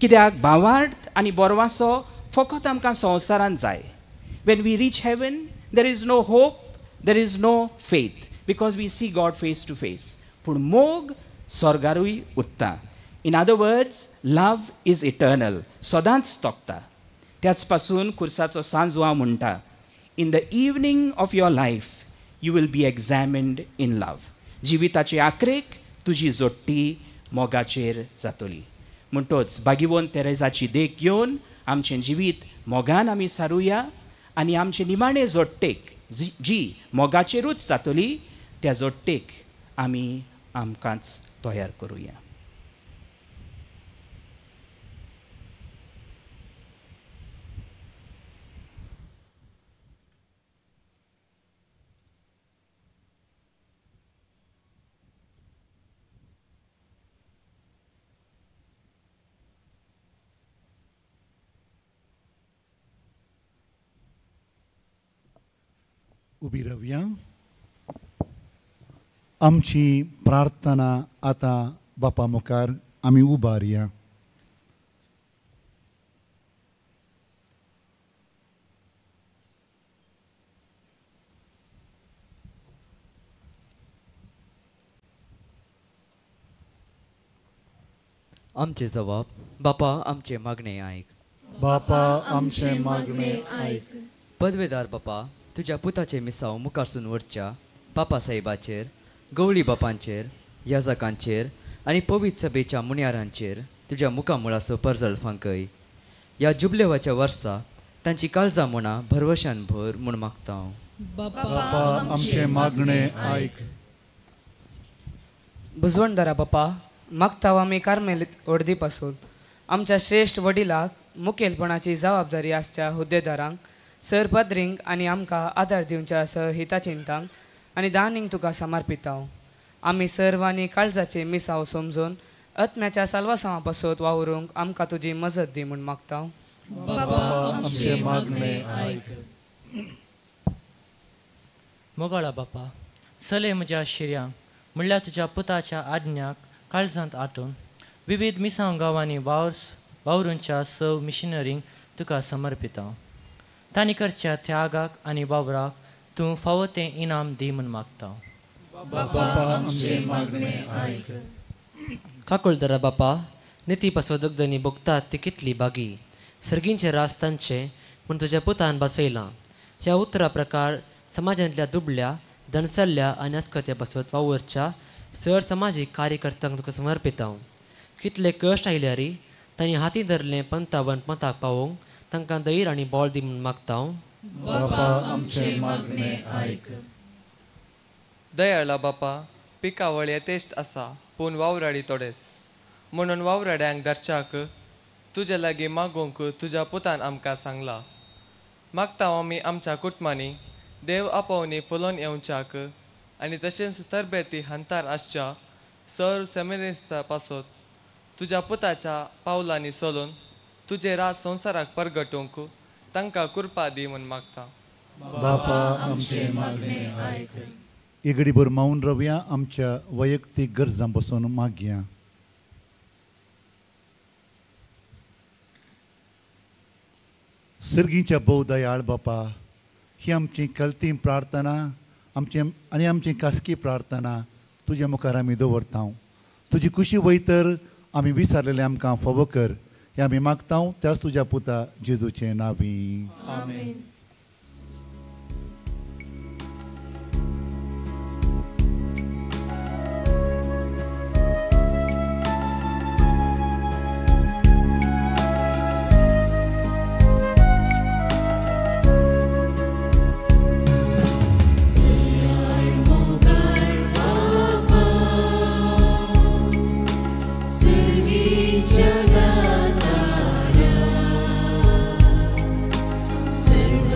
कित्याक भावार्थ आनी बोरवासो फकत आमकां संवसारांत जाय, When we reach heaven there is no hope, there is no faith, because we see God face to face. पूण मोग स्वर्गारूय उरता. In other words, love is eternal, सदांच तोखता. त्याच पासून कुर्साचो सांजवा म्हणटा, in the evening of your life you will be examined in love. जिविताचे आखरेक तुजी जोडटी मोगाचेर जातली. म्हणटोच बागीवोन तेरेजाची देख घेवन आमचें जिवीत मोगान आमी सारुया आनी आमचे निमाणे जोडटेक जी मोगाचेरूच जातली त्या जोडटेक आमी आमकांच तयार करुया. उबी रावया. आमची प्रार्थना आतां बापा मुखार आमी उबारया. आमचे जवाब बापा आमचे मागणे आयक. बापा आमचे मागणे आयक. पदवेदार बापा, तुज्या पुताचे मिसांव मुखारसून वरच्या पापा साहेबाचेर, गवळी बापांचेर, याजकांचेर आनी पवित्र सभेच्या मुन्यारांचेर तुज्या मुखामुळाचो परजळ फांकय. ह्या जुबलेवाच्या वर्सा तांची काळजां मुणां भरवशान भर म्हूण मागता हांव. बापा आमचे मागणे आयक. बुजवणदारा बापा, मागता आमी कार्मेलीत ओर्दी पासून आमच्या श्रेश्ठ वडिलाक मुखेलपणाची जबाबदारी आसच्या हुद्देदारांक, सर पदरींक आनी आमकां आदार दिवच्या सर हिताचिंतांक आनी दानींक तुका समर्पितांव. आमी सर्वांनी काळजाचे मिसांव समजून आत्म्याच्या साल्वासांवा पासत वावरूंक आमकां तुजी मजत दी म्हूण मागता. आमचे मागणे आयक. मोगाळा बापा, सले म्हज्या शिर्यांक म्हणल्यार तुज्या पुताच्या आज्ञाक काळजांत आटून विविध मिसांव गांवांनी वावरूंच्या सव मिशनरींक तुका समर्पितांव. तांणी करच्या त्यागाक आनी वावराक तूं फावो तें इनाम दी म्हूण मागता. काकुळदरा बापा, निती पासत दगदनी भोगतात ती कितली बागी सर्गींचे रास तांचे म्हूण तुज्या पुतान बसयलां. ह्या उतरा प्रकार समाजांतल्या दुबल्या, दणसल्ल्या आनी अस्कत्या पासत वावुरच्या सर समाजीक कार्यकर्त्यांक तुका समर्पितांव. कितले कश्ट आयल्यारी तांणी हाती धरलें पंथावन पंथाक पावोवंक तांकां धैर्य आनी बळ दी म्हूण मागता. बापा आमचे मागणे आयक. दयाळा बापा, पिकावळ येतेश्ट आसा पूण वावराडी थोडेच, म्हणून वावराड्यांक धरच्याक तुजे लागीं मागोवंक तुज्या पुतान आमकां सांगलां. मागता आमी आमच्या कुटुंबांनी देव आपोवणी फुलोवन येवच्याक आनी तशेंच तरबेती हंतार आसच्या सर सेमिनिस्ता पासत तुज्या पुताच्या पावलांनी चलून तुजें राज संवसाराक परगटूंक तांकां कृपा दी म्हूण मागता. बापा आमचे मागणे आयक. इगडीभर मावन रावया, आमच्या वैयक्तीक गरजां बसून मागया. सर्गीच्या भोव दयाळ बापा, ही आमची कलती प्रार्थना आमचे आनी आमची खासगी प्रार्थना तुज्या मुखार आमी दवरता. तुजी खुशी वयतर आमी विचारलेलें आमकां फावो कर, हें आमी मागता त्याच तुज्या पुता जेजूचें नांवी. आमेन. जगतारा सर्व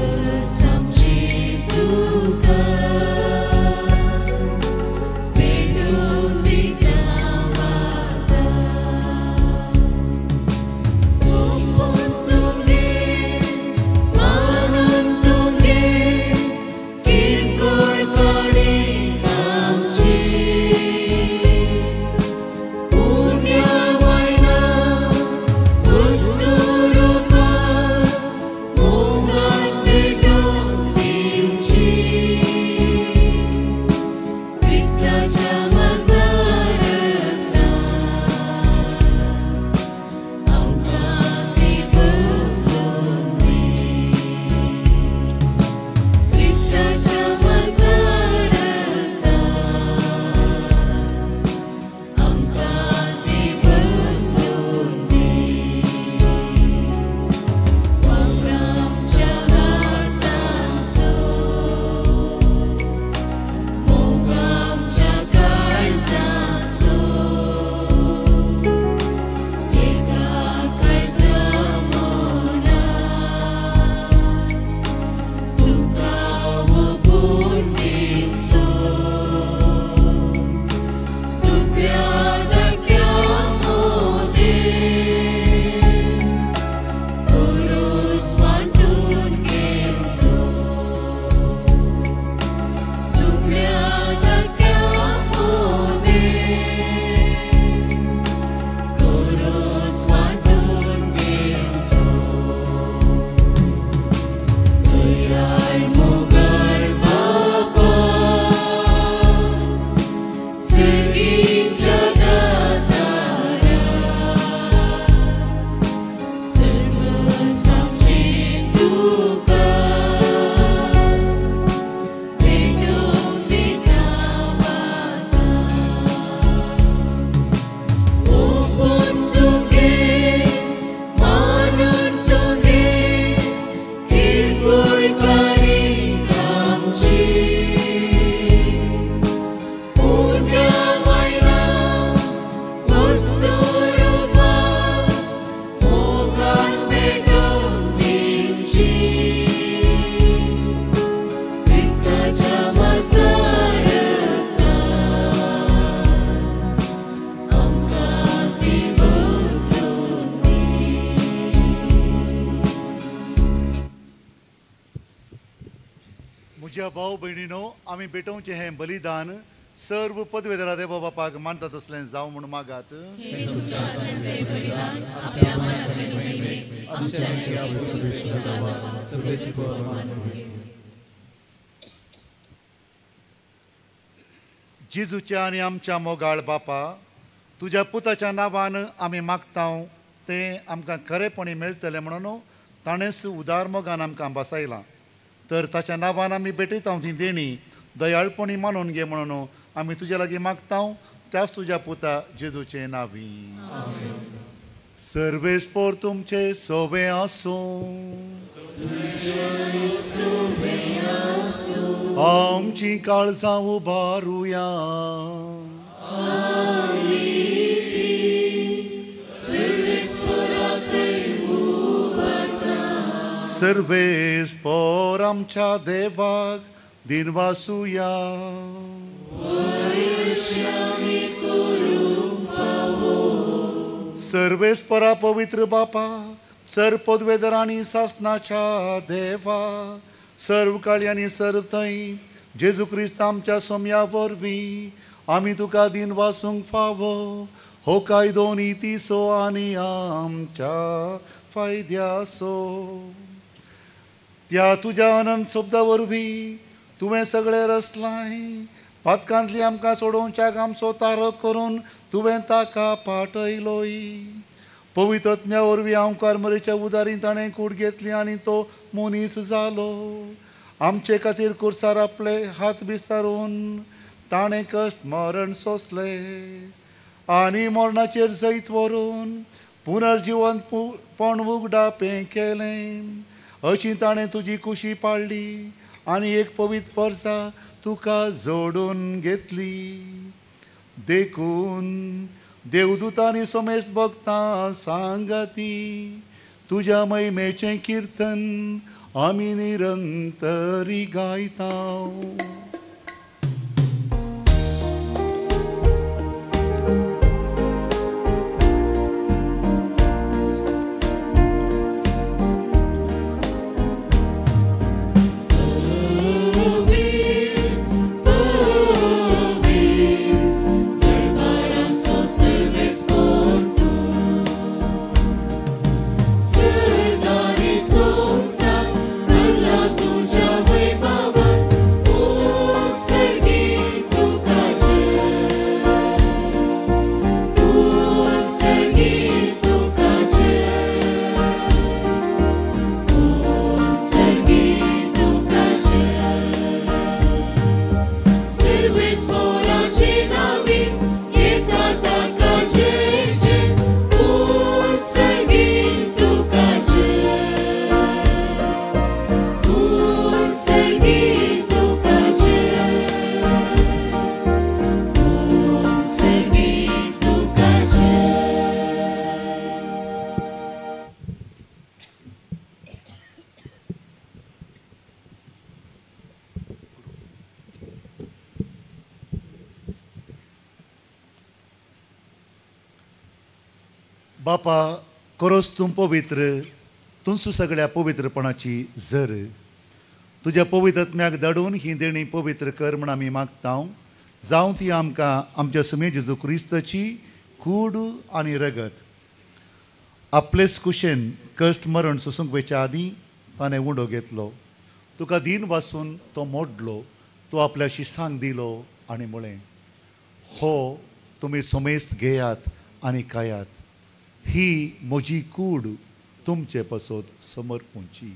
म्हज्या भाव भयणीनो, आमी भेटोवचें हें बलिदान सर्व पदवेदारा देवा बापाक मानता तसलें जावं म्हूण मागात. जेजूच्या आनी आमच्या मोगाळ बापा, तुज्या पुताच्या नांवान आमी मागता तें आमकां खरेपणी मेळटलें म्हणून ताणेंच उदार मोगान आमकां बसयलां. तर ताच्या नांवान आमी भेटयता ती देणी दयाळपणी मानून घे म्हणून आमी तुज्या लागीं मागता त्याच तुज्या पुता जेजूचे नांवी. सर्वेस्पोर तुमचे सोबे आसूं. आमची काळजां उबारुया. सर्वेस्पोर आमच्या देवाक दिनवासुया. सर्वेस्परा पवित्र बापा, सर्व पदवेदर आनी सासनाच्या देवा, सर्व काळी आनी सर्व थंय जेजू क्रिस्त आमच्या सोम्या वरवीं आमी तुका दिनवासूंक फावो हो कायदो नितीचो आनी आमच्या फायद्याचो. त्या तुज्या अनंत शब्दा वरवीं तुवें सगळें रचलां. पातकांतली आमकां सोडोवच्याक आमचो तारक करून तुवें ताका पाटयलोय. पवित्रज्ञा वरवीं आमकार मरेच्या उदारीन ताणें कूड घेतली आनी तो मनीस जालो. आमचे खातीर कुर्सार आपले हात विस्तारून ताणें कश्ट मरण सोंसलें आनी मरणाचेर जैत व्हरून पुनर्जिवंतपण उगडापें केलें. अशी ताणें तुजी कुशी पाळ्ळी आनी एक पवित्र परसा तुका जोडून घेतली. देखून देवदूतांनी सोमेस भक्तां सांगाती तुज्या महिमेचें किर्तन आमी निरंतरी गायता. बापा, खरोच तूं पवित्र, तुमचो सगळ्या पवित्रपणाची जर तुज्या पवित्रत्म्याक धाडून ही देणी पवित्र कर म्हण आमी मागता. जावं ती आमकां आमच्या सुमे जेजू क्रिस्ताची कूड आनी रगत. आपलेच कुशेन कश्ट मरण सोसूंक वयच्या आदीं ताणें उंडो घेतलो, तुका दीन वासून तो मोडलो, तो आपल्या शिसांक दिलो आनी म्हळें, हो तुमी सोमेस्त घेयात आनी खायात, ही म्हजी कूड तुमचे पासत समर्पूंची.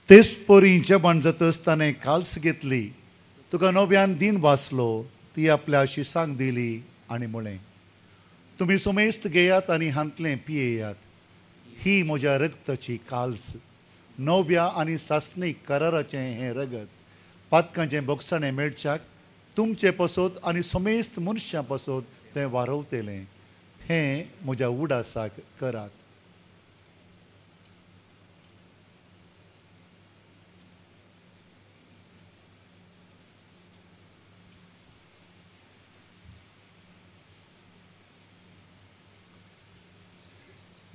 तेच परी जेवण जातच ताणें काल्स घेतली, तुका नव्यान दीन वाचलो, ती आपल्या शिसांक दिली आनी म्हळें, तुमी सोमेस्त घेयात आनी हांतलें पियेयात, ही म्हज्या रगताची काल्स, नव्या आनी सासणीक कराराचें हें रगत पातकांचें बोगसाणें मेळच्याक तुमचे पासत आनी समेस्त मनशां पासत तें वारवतलें. हें म्हज्या उडासाक करात.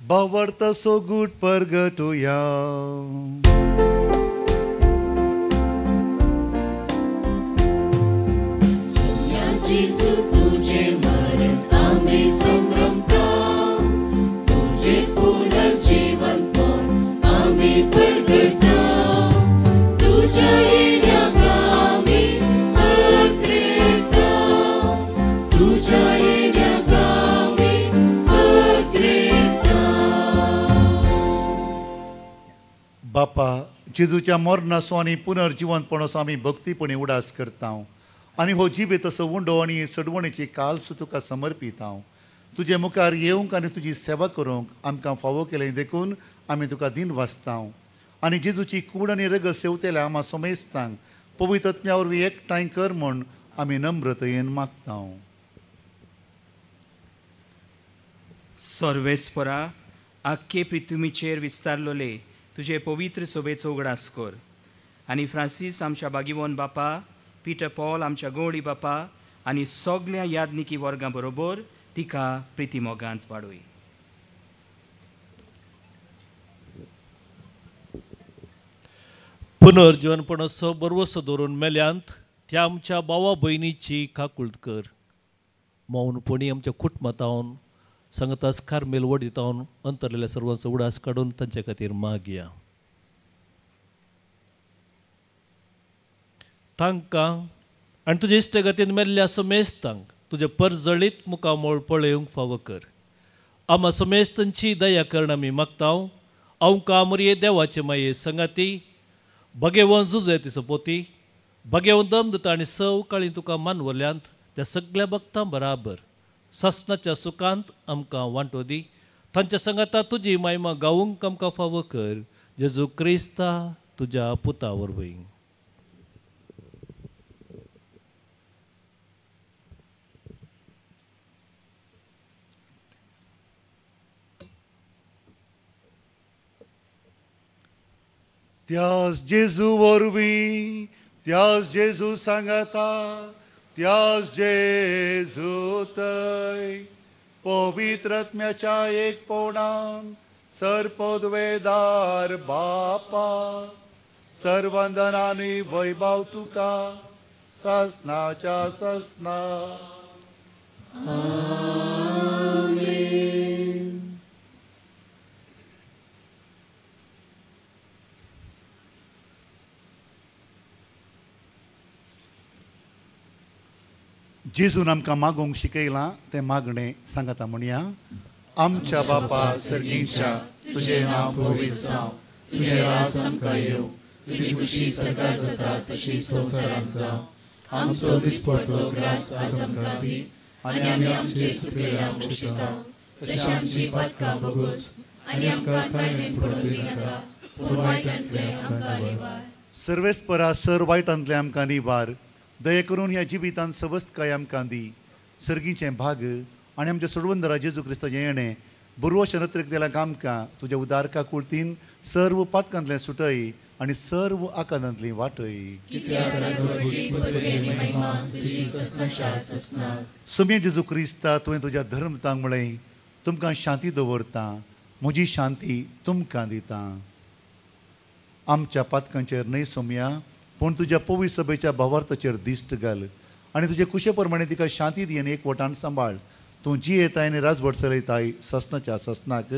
भावार्थ सोगूट परगटुया. जेजू तुझे मरण आम्ही संभ्रमता, तुझे पुनर्जीवनपण आम्ही परगटता, तुझ्या येण्याक आम्ही पत्रेता, तुझ्या येण्याक आम्ही पत्रेता. बापा, जेजूच्या मरणाचो आनी पुनर्जीवनपणाचो आमी भक्तीपणी उडास करता आनी हो जिबेत असो उंडो आनी सडवणेची काल्स तुका समर्पीत हांव. तुजे मुखार येवंक आनी तुजी सेवा करूंक आमकां फावो केलें देखून आमी तुका दिन वाचता. आनी जेजूची कूड आनी रगत सेवतेल्या आमा सोमेस्तांक पवित्र आत्म्या वरवीं एकठांय कर म्हूण आमी नम्रतयेन मागता. सर्वेस्परा, आख्खे पृथ्वीचेर विस्तारलोले तुजे पवित्र सोबेचो उगडास कर आनी फ्रांसीस आमच्या बागीवन बापा, पीटर पॉल आमच्या गवळी बापा आनी सगळ्या यादनिकी वर्गां बरोबर तिका प्रितीमोगांत वाडय. पुनर्जीवनपणाचो बरवसो दवरून मेल्यांत त्या आमच्या भावा भयणीची काकूळत कर. मौनपणी आमच्या कुटुंबांत सांगतास कार्मेल वडीतावन अंतरलेल्या सर्वांचो उडास काडून तांचे खातीर मागया. तांकां आनी तुजे इश्टगतीन मेल्ल्या समेस्तांक तुजें परजळीत मुखामळ पळोवंक फावो कर. आमा समेस्तांची दया करण आमी मागता. आमकां मरये देवाचे माये संगाती भगेवन जुजे तिचो पोती भगेवन दम दिता आनी सव काळी तुका मानवल्यांत त्या सगळ्या भक्तां बराबर सासणाच्या सुखांत आमकां वांटो दी. तांच्या संगाता तुजी मायमा गावूंक आमकां फावो कर. जेजू क्रिस्ता तुज्या पुता वरवीं. त्यास जेजू वरवीं, त्यास जेजू सांगता, त्यास जेजू तय पवित्र आत्म्याच्या एक पोणान सर्पद्वेदार बापा सर्वंदनानी वैभव तुका सासनाच्या सासना. आमेन. जेजून आमकां मागूंक शिकयलां तें मागणें सांगता म्हणया. आमच्या बापा सर्गीच्या, तुजें नांव पवित्र जावं, तुजें राज आमकां येवं, तुजी खुशी सरकार जाता तशी संवसारांत जावं. आमचो दिसपडतो ग्रास आज आमकां दी आनी आमी आमचे चुकलेल्यांक बक्षिता तशें आमची पातकां भोगोस आनी आमकां ताळमेंत पडूंक दिनाका, पूण वायटांतलें आमकां निवार. सर्वेस्परा सर वायटांतलें आमकां निवार. दया करून ह्या जिवितांत सवस्तकाय आमकां दी. सर्गीचें भाग आनी आमच्या सोडवंदरा जेजू क्रिस्ताचें येणें बरवशें नत्रेक दिल्या आमकां तुज्या उदारका कुर्तीन सर्व पातकांतलें सुटय आनी सर्व आकांतांतली वाटय. समे जेजू क्रिस्ता, तुवें तुज्या धर्मतांक म्हळें तुमकां शांती दवरता, म्हजी शांती तुमकां दिता. आमच्या पातकांचेर न्हय सोमया, पूण तुज्या पवित्र सभेच्या भावार्थाचेर दिश्ट घाल आनी तुजे कुशे प्रमाणे तिका शांती दी आनी एकवटान सांबाळ. तूं जियेताय आनी राजवट चलयताय ससनाच्या ससनाक.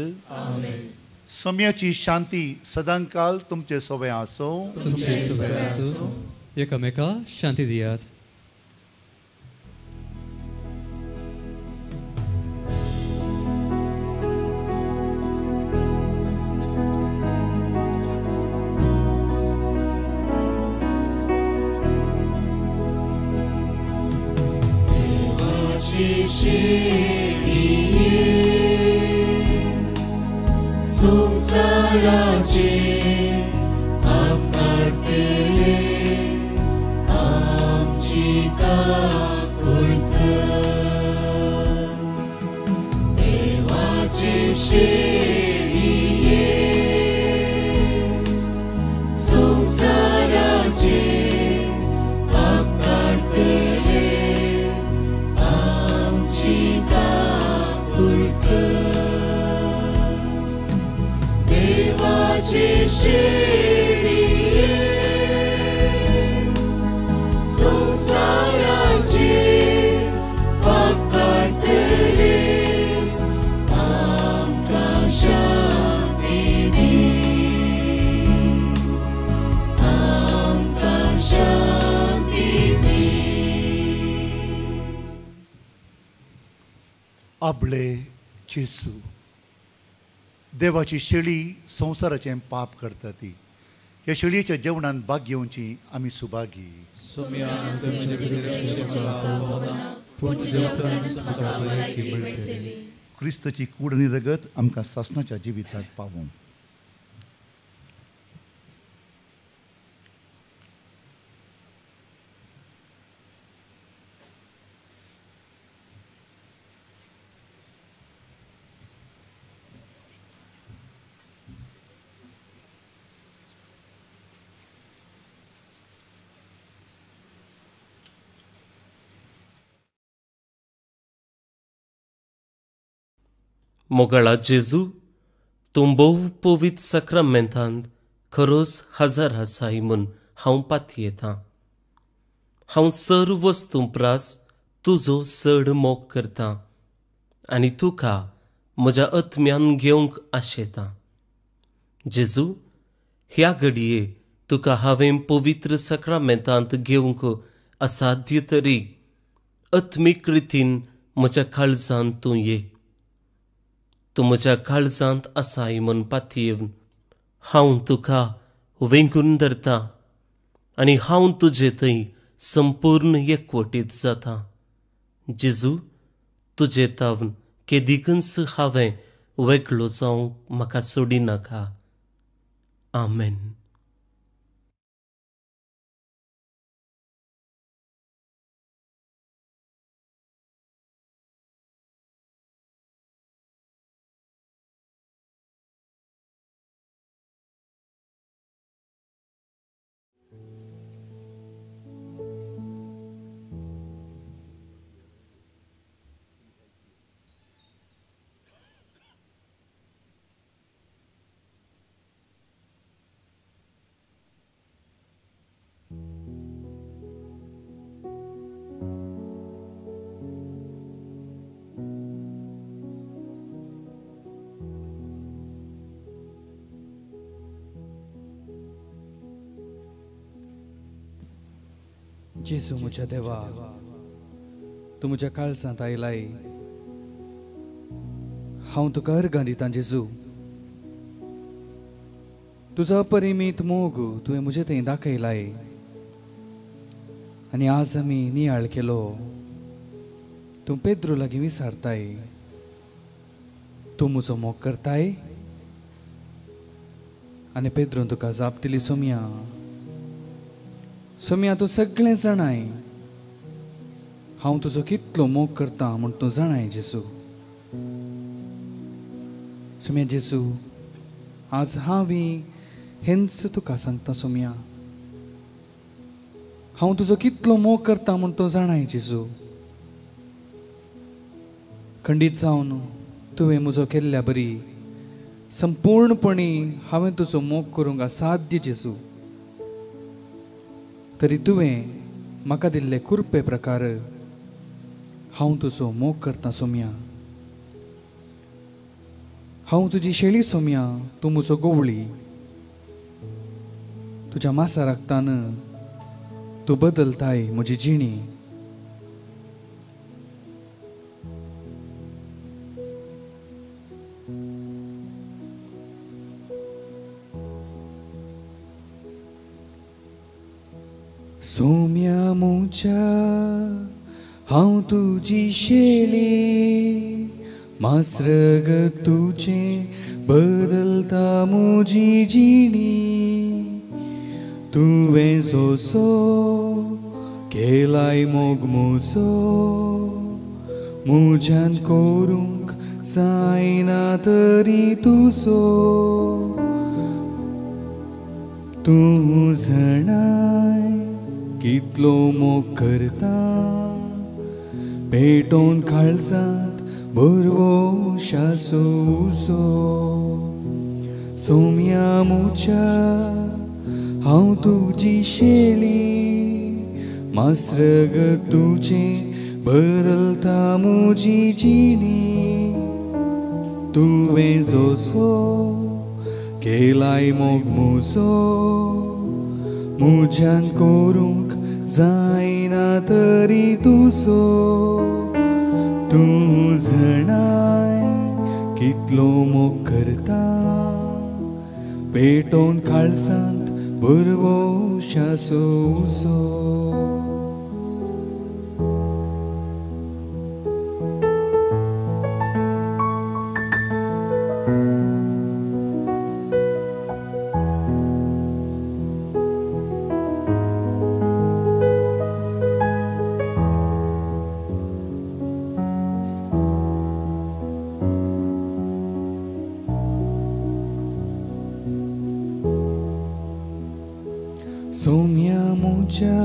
सम्याची शांती सदांकाल तुमचे सोबे आसो. एकामेका शांती दियात. संसाराचे पाप काडटले आमची काकूळत कर. देवाचे शेळये संसाराचे पाप काडटले आमची काकूळत कर. आबळे जेजू, देवाची शेळी संवसाराचें पाप करता ती. ह्या शेळयेच्या जेवणान भाग घेवची आमी सुभागी. क्रिस्ताची कूड आनी रगत आमकां सासणाच्या जिवितांत पावूं. मोगाळा जेजू, तूं भोव पवित्र साक्रामेंतांत खरोच हजर आसाय म्हूण हांव पातयेतां. हांव सर्व वस्तूं प्रास तुजो चड मोग करतां आनी तुका म्हज्या आत्म्यान घेवंक आशेतां. जेजू, ह्या घडये तुका हांवें पवित्र साक्रामेंतांत घेवंक असाध्य तरी आत्मीक रितीन म्हज्या काळजांत तूं ये. तूं म्हज्या काळजांत आसाय म्हूण पातयेवन हांव तुका वेंगून धरता आनी हांव तुजे थंय संपूर्ण एकवटीत जाता. जेजू, तुजे तावन केदिकूच हांवें वेगळो जावंक म्हाका सोडिनाका. आमेन. जेजू म्हज्या देवा, तूं म्हज्या काळजांत आयलाय. हांव तुका अर्गां दितां जेजू. तुजो अपरिमीत मोग तुवें म्हजे थंय दाखयलाय आनी आज आमी नियाळ केलो. तूं पेद्रू लागीं विचारताय, तूं म्हजो मोग करताय? आनी पेद्रून तुका जाप दिली, सोमया सोमया, तूं सगळें जाणाय. हांव तुजो कितलो मोग करता म्हूण तूं जाणाय जेजू. सोमया जेजू, आज हांव हेंच तुका सांगता सोमया, हांव तुजो कितलो मोग करता म्हूण तूं जाणाय जेजू. खंडीत जावन तुवें म्हजो केल्ल्या बरी संपूर्णपणी हांवें तुजो मोग करूंक असाध्य जेजू. तरी तुवें म्हाका दिल्ले कुरपे प्रकार हांव तुजो मोग करता सोमया. हांव तुजी शेळी सोमया, तूं म्हजो गोवळी. तुज्या मासा राखतान तूं बदलताय म्हजी जिणी. सोम्या मुच्या हांव तुजी शेळी, मास्रग तुजें बदलता म्हजी जिणी. तुवें जोसो केलाय मोग म्हजो, म्हज्यान करूंक जायना तरी तुजो. तूं जाणाय कितलो मोग करता, पेटोवन काळजांत बरवो शासो उजो. सोम्या मुच्या हांव तुजी शेळी, मास्रग तुजें बदलता म्हजी जिणी. तुवें जोसो केलाय मोग म्हजो, म्हज्यान करूंक जायना तरी तुजो. तूं जाणाय कितलो मोग करता, पेटोवन काळसांत भरवशाचो उजो. सोम्या मुजा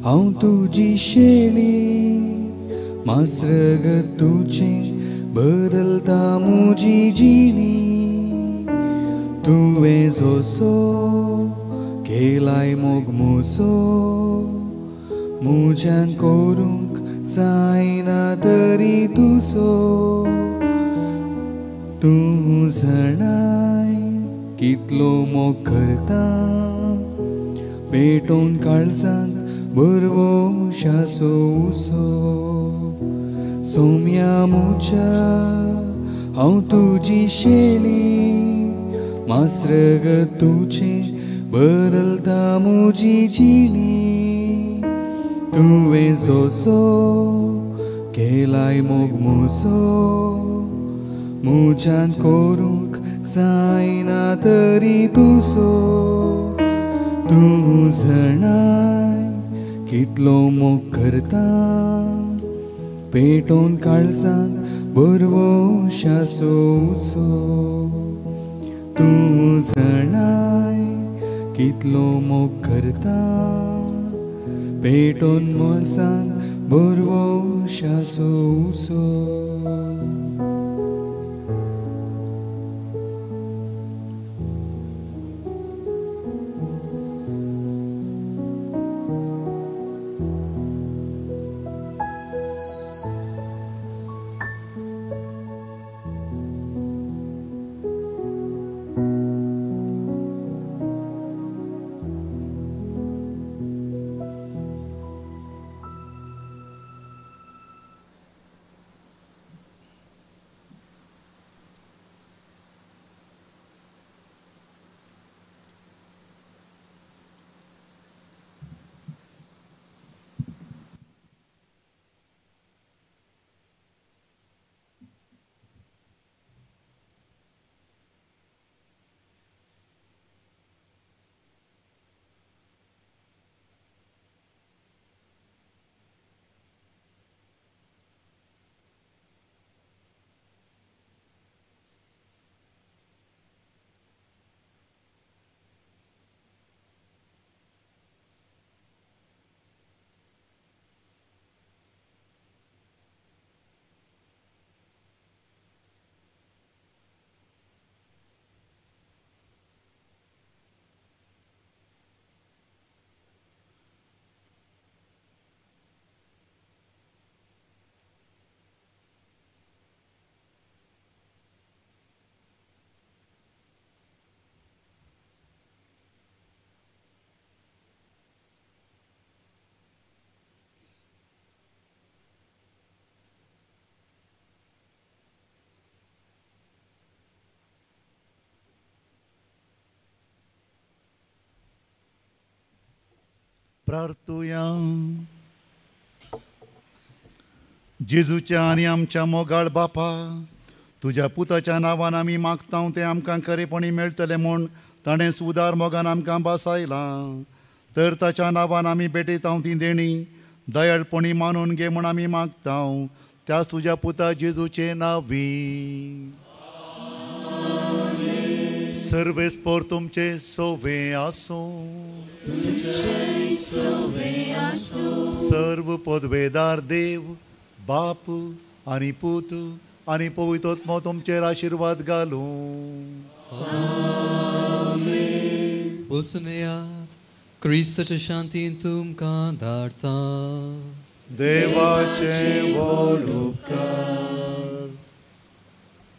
हांव तुजी शेळी, मास्रगत तुजें बदलता मुजी जिणी. तुवें जोसो केलाय मोग मुजो, मुज्यान करूंक जायना तरी तुजो. तूं जाणाय कितलो मोग करता, पेटोवन काळजांत भरवशाचो उजो. सोम्या मुजा हांव तुजी शेळी, मास्रगत तुजें बदलता मुजी जिणी. तुवें जोसो केलाय मोग मुजो, मुज्यान करूंक जायना तरी तुजो. तूं जाणाय कितलो मोग करता, पेटोवन काळजांत भरवशाचो उजो. तूं जाणाय कितलो मोग करता, पेटोवन काळजांत भरवशाचो उजो. प्रार्थुया. जेजूच्या आनी आमच्या मोगाळ बापा, तुज्या पुताच्या नांवान आमी मागता तें आमकां खरेपणी मेळटलें म्हूण ताणें सुदार मोगान आमकां बासायलां. तर ताच्या नांवान आमी भेटयता ती देणी दयाळपणी मानून घे म्हूण आमी मागता, त्याच तुज्या पुता जेजूचे नांवी. सर्वेस्पोर तुमचे सोवे आसूं. सर्व पदवेदार देव बाप आनी पूत आनी पवित्र आत्मो तुमचेर आशिर्वाद घालूं. वचुनयात क्रिस्ताच्या शांतीन तुमकां धाडटा. देवाचे व्हड उपकार.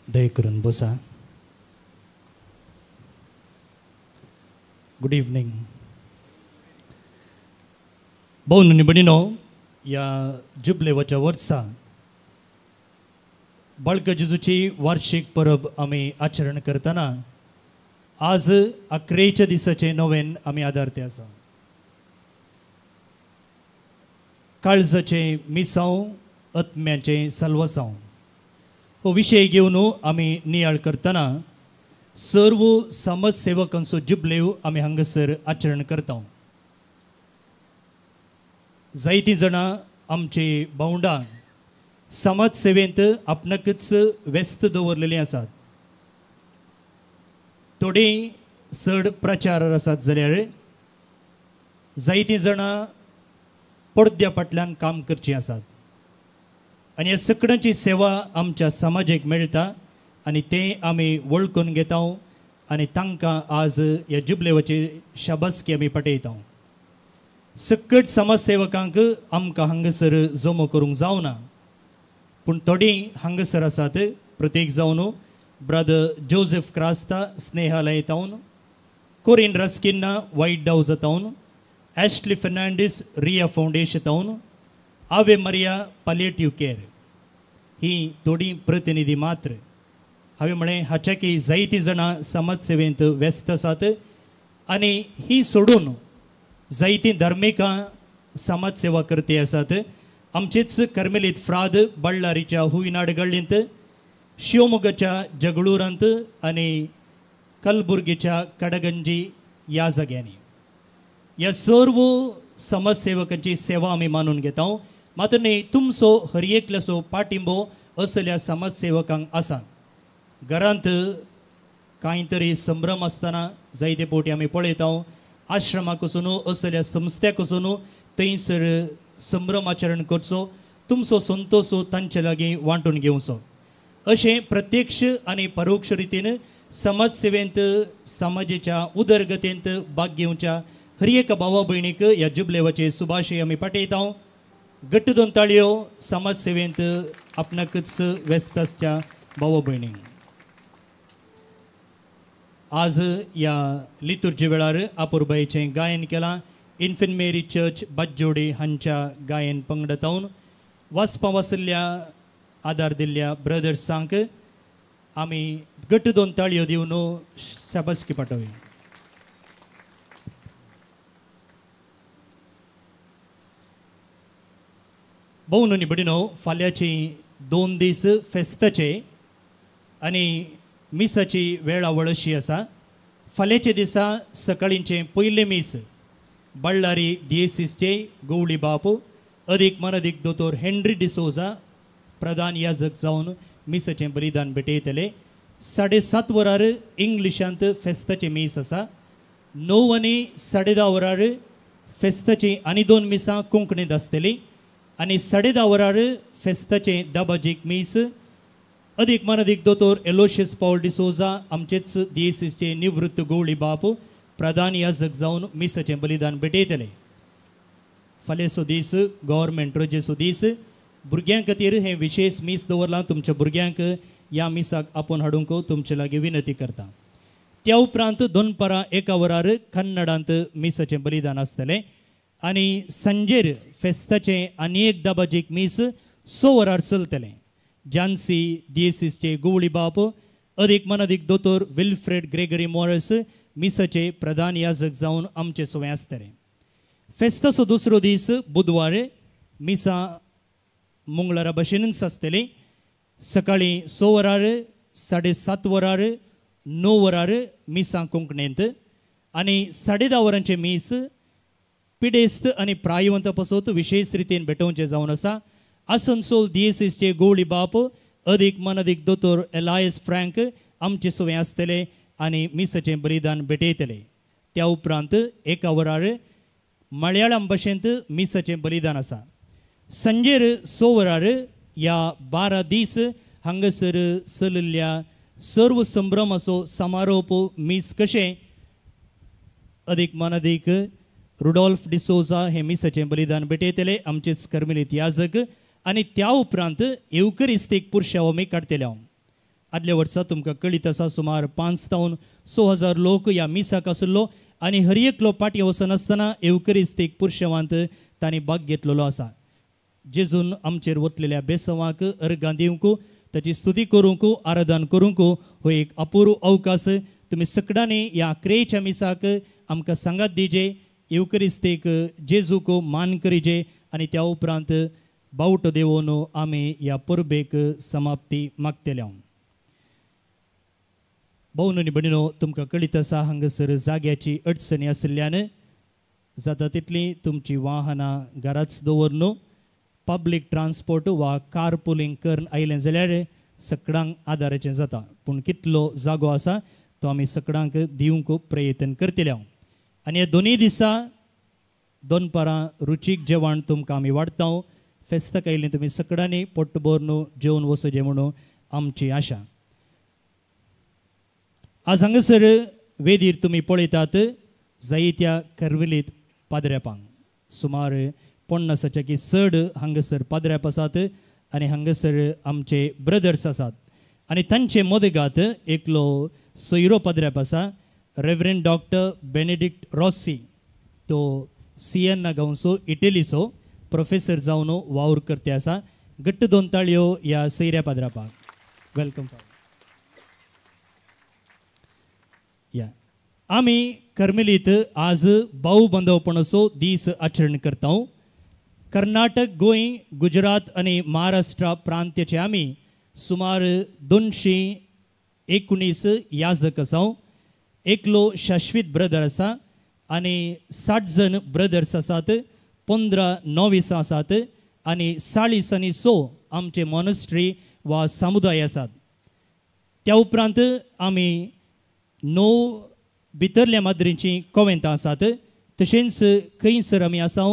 दया करून बसा. गुड इवनींग भोवन आनी भयणीनो, ह्या जुबलेवाच्या वर्सा बाळक जेजूची वार्षिक परब आमी आचरण करतना आज अकरेच्या दिसाचे नोवेन आमी आदारते आसा. काळजाचें मिसांव आत्म्याचें साल्वासांव हो विशय घेवन आमी नियाळ करतना सर्व समाज सेवकांचो जुबलेव आमी हांगासर आचरण करता. जायतीं जाणां आमची भावंडां समाज सेवेंत आपणाकच व्यस्त दवरलेलीं आसात. थोडीं चड प्रचार आसात जाल्यार जायतीं जाणां पडद्या फाटल्यान काम करचीं आसात आनी ह्या सगळ्यांची सेवा आमच्या समाजेक मेळटा आनी तें आमी वळखून घेता आनी तांकां आज ह्या जुबलेवाची शाबासकी आमी पाठयता. सकट समाजसेवकांक आमकां हांगासर जमो करूंक जावना, पूण थोडीं हांगासर आसात. प्रत्येक जावन ब्रदर जोसेफ क्रास्ता स्नेहालय तावन, कोरीन रस्किन्ना वायट डावजा तावन, एशली फेर्नांडीस रिया फावंडेशन तावन, आवे मरिया पालिएटीव केअर ही थोडीं प्रतिनिधी मात्र. हांवें म्हळें हाच्याकी जायतीं जाणां समाजसेवेंत व्यस्त आसात आनी ही सोडून जायतीं धार्मिकां समाजसेवा करती आसात. आमचेच कर्मेलीत फ्राद बल्लारीच्या हुयनाड गळ्ळींत, शिवमोगाच्या जगळूरांत आनी कलबुर्गीच्या कडगंजी ह्या जाग्यांनी ह्या सर्व समाजसेवकांची सेवा आमी मानून घेता. मात्र न्ही तुमचो हर एकल्याचो पाठिंबो असल्या समाजसेवकांक आसा. घरांत कांय तरी संभ्रम आसतना जायते फावटी आमी पळयता आश्रमाक वचून असल्या संस्थ्याक वचून थंयसर संभ्रम आचरण करचो, तुमचो संतोष तांचे लागीं वांटून घेवचो. अशें प्रत्यक्ष आनी परोक्ष रितीन समाजसेवेंत समाजेच्या उदरगतींत भाग घेवच्या हर एका भावा भयणीक ह्या जुबलेवाचे सुभाशय आमी पाठयता. घट्ट दोन ताळयो समाजसेवेंत आपणाकच व्यस्त आसच्या भावा भयणींक. आज ह्या लितुर्जी वेळार आपुरबायेचें गायन केलां इन्फंट मेरी चर्च बाजोडी हांच्या गायन पंगडातावन. वाचपा वाचिल्ल्या आदार दिल्ल्या ब्रदर्सांक आमी घट्ट दोन ताळयो दिवन शाबासकी पाठोवया. भोवन आनी भयणीनो, फाल्यांची 2 दीस फेस्ताचे आनी मिसाची वेळावळ अशी आसा. फाल्यांच्या दिसा सकाळींचें पयलें मीस बल्लारी दियेसीसचे गवळी बाप अदीक मानादीक दोतोर हेनरी डिसोजा प्रधान याजक जावन मिसाचें बलिदान भेटयतले. 7:30 वरार इंग्लिशांत फेस्ताचें मीस आसा. 9 आनी 10:30 वरार फेस्ताचीं आनी 2 मिसां कोंकणींत आसतलीं आनी 10:30 वरार फेस्ताचें दाबाजीक मीस अदीक मानादीक दोतोर एलोशियस पावल डिसोजा आमचेच दियेसीसचे निवृत्त गवळी बाप प्रधान याजक जावन मिसाचें बलिदान भेटयतले. फाल्यांचो दीस गव्हर्मेंट रजेचो दीस, भुरग्यां खातीर हें विशेष मीस दवरलां. तुमच्या भुरग्यांक ह्या मिसाक आपोवन हाडूंक तुमचे लागीं विनंती करता. त्या उपरांत दनपारां 1 वरार कन्नडांत मिसाचें बलिदान आसतलें आनी सांजेर फेस्ताचें आनी एक दाबाजीक मीस 6 वरार चलतलें. झांसी दियेसीसचे गवळी बाप अदीक मानादीक दोतोर विल्फ्रेड ग्रेगरी मॉरस मिसाचे प्रधान याजक जावन आमचे सोवे आसतले. फेस्ताचो दुसरो दीस बुधवार मिसां मंगळारा भशेनच आसतली. सकाळीं 6 वरार, 7:30 वरार, 9 वरार मिसां कोंकणींत आनी 10:30 वरांचें मीस पिडेस्त आनी प्रायवंता पासत विशेष रितीन भेटोवचें जावन आसा. आसनसोल दियेसीसचे गवळी बाप अदीक मानादीक दोतोर एलायस फ्रँक आमचे सोवे आसतले आनी मिसाचें बलिदान भेटयतले. त्या उपरांत 1 वरार मळयाळम भाशेंत मिसाचें बलिदान आसा. सांजेर 6 वरार ह्या 12 दीस हांगासर चलिल्ल्या सर्व संभ्रमाचो समारोप मीस कशें अदीक मानादीक रुडॉल्फ डिसोजा हे मिसाचें बलिदान भेटयतले आमचेच कर्मेलीत याजक आनी त्या उपरांत येवकरिस्तीक पुरशाव आमी काडटले. हांव आदल्या वर्सा तुमकां कळीत आसा सुमार 5 जावन 6 हजार लोक ह्या मिसाक आशिल्लो आनी हर एकलो पाटी वचनासतना येवकरिस्तीक पुरशेवांत तांणी भाग घेतलेलो आसा. जेजून आमचेर वतलेल्या बेसवांक अर्गां दिवंक ताची स्तुती करूंक आराधन करूंक हो एक अपूर्व अवकाश. तुमी सगळ्यांनी ह्या क्रेच्या मिसाक आमकां सांगात दिजे, येवकरिस्तेक जेजूक मान करिजे आनी त्या उपरांत बावटो देवोन आमी ह्या परबेक समाप्ती मागतले. भावनो आनी भयणीनो, तुमकां कळीत आसा हांगासर जाग्याची अडचणी आशिल्ल्यान जाता तितली तुमची वाहनां घराच दवर न्हू, पब्लीक ट्रान्सपोर्ट वा कार पुलींग करून आयलें जाल्यार सगळ्यांक आदाराचें जाता, पूण कितलो जागो आसा तो आमी सगळ्यांक दिवंक प्रयत्न करतले. आनी ह्या दोनूय दिसा दनपारां रुचीक जेवण तुमकां आमी वाडटा. फेस्ताक आयिल्लीं तुमी सगळ्यांनी पोट भरून जेवन वचचें म्हणून आमची आशा. आज हांगासर वेदीर तुमी पळयतात जायत्या करविलीत पाद्र्यापांक, सुमार 50 की चड हांगासर पाद्र्याप आसात आनी हांगासर आमचे ब्रदर्स आसात आनी तांचे मदगात एकलो सोयरो पाद्र्याप आसा, रेवरेंड डॉक्टर बेनेडिक्ट रॉसी. तो सियेन्ना गांवचो इटलीचो प्रोफेसर जावन वावर करते आसा. घट्ट दोन ताळयो ह्या सैऱ्या पाद्रापाक. Welcome. या आमी करमेलीत आज भाऊ बांधवपणाचो दीस आचरण करता. कर्नाटक, गोंय, गुजरात आनी महाराष्ट्र प्रांत्याचे आमी सुमार 219 याजक आसा. एकलो शाश्वीत ब्रदर आसा आनी 60 जण ब्रदर्स आसात, 15 नोवीसां आसात आनी 40 आनी 100 आमचे मॉनस्ट्री वा समुदाय आसात. त्या उपरांत आमी 9 भितरल्या माद्रींची कोवेंतां आसात. तशेंच खंयसर आमी आसा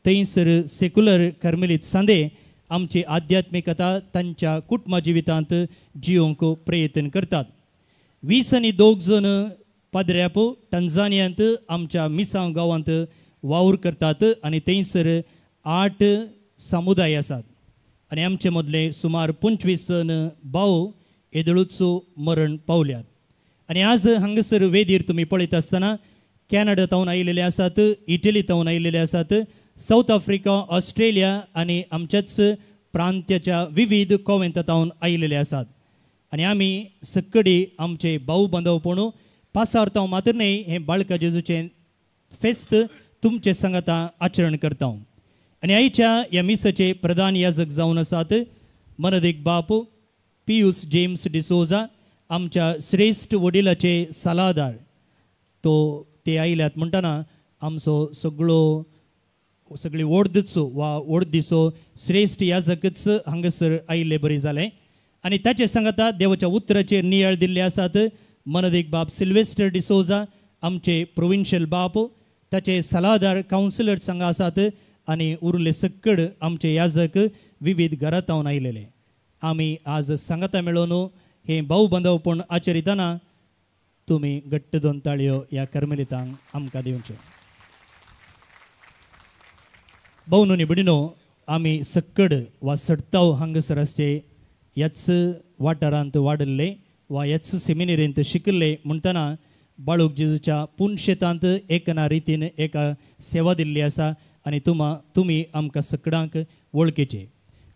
थंयसर सेक्युलर कर्मेलीत सांदे आमची आध्यात्मिकता तांच्या कुटुंबा जिवितांत जियोंक प्रयत्न करतात. 20 आनी 2 जण पाद्र्याप टंजानियांत आमच्या मिसांव गांवांत वावर करतात आनी थंयसर 8 समुदाय आसात आनी आमचे मदले सुमार 25 जण भाव येदोळूच मरण पावल्यात. आनी आज हांगासर वेदीर तुमी पळयत आसतना कॅनडा तावन आयिल्ले आसात, इटली तावन आयिल्ले आसात, सावथ आफ्रिका, ऑस्ट्रेलिया आनी आमच्याच प्रांत्याच्या विविध कोवेंता तावन आयिल्ले आसात. आनी आमी सक्कडी आमचे भाऊ बांधवपण पासार ताव मात्र न्हय हें बाळका जेजूचें फेस्त तुमचे सांगाता आचरण करता. आनी आयच्या ह्या मिसाचे प्रधान याजक जावन आसात मनदीक बाप पियूस जेम्स डिसोजा, आमच्या श्रेश्ठ वडिलाचे सलादार. तो ते आयल्यात म्हणटना आमचो सगळो सगळी ओर्दचो वा ओर्दीचो श्रेश्ठ याजकच हांगासर आयिल्ले बरें जालें. आनी ताचे सांगाता देवाच्या उतराचेर नियाळ दिल्ले आसात मनदीक बाप सिल्वेस्टर डिसोजा, आमचे प्रोविन्शियल बाप, ताचे सलादार कावन्सिलर हांगा आसात आनी उरले सक्कड आमचे याजक विविध घरांत आयिल्ले. आमी आज सांगाता मेळोवन हें भाऊ बांधवपण आचरितना तुमी घट्ट दोन ताळयो ह्या कर्मेलितांक आमकां दिवच्यो. भावनो आनी भयणीनो, आमी सक्कड वा सडताव हांगासर आसचे ह्याच वाठारांत वाडिल्ले वा ह्याच सेमिनेरींत शिकिल्ले म्हणटना बाळूक जेजूच्या पुनशेतांत एकना रितीन एका सेवा दिल्ली आसा आनी तुमी आमकां सगळ्यांक वळखीचे.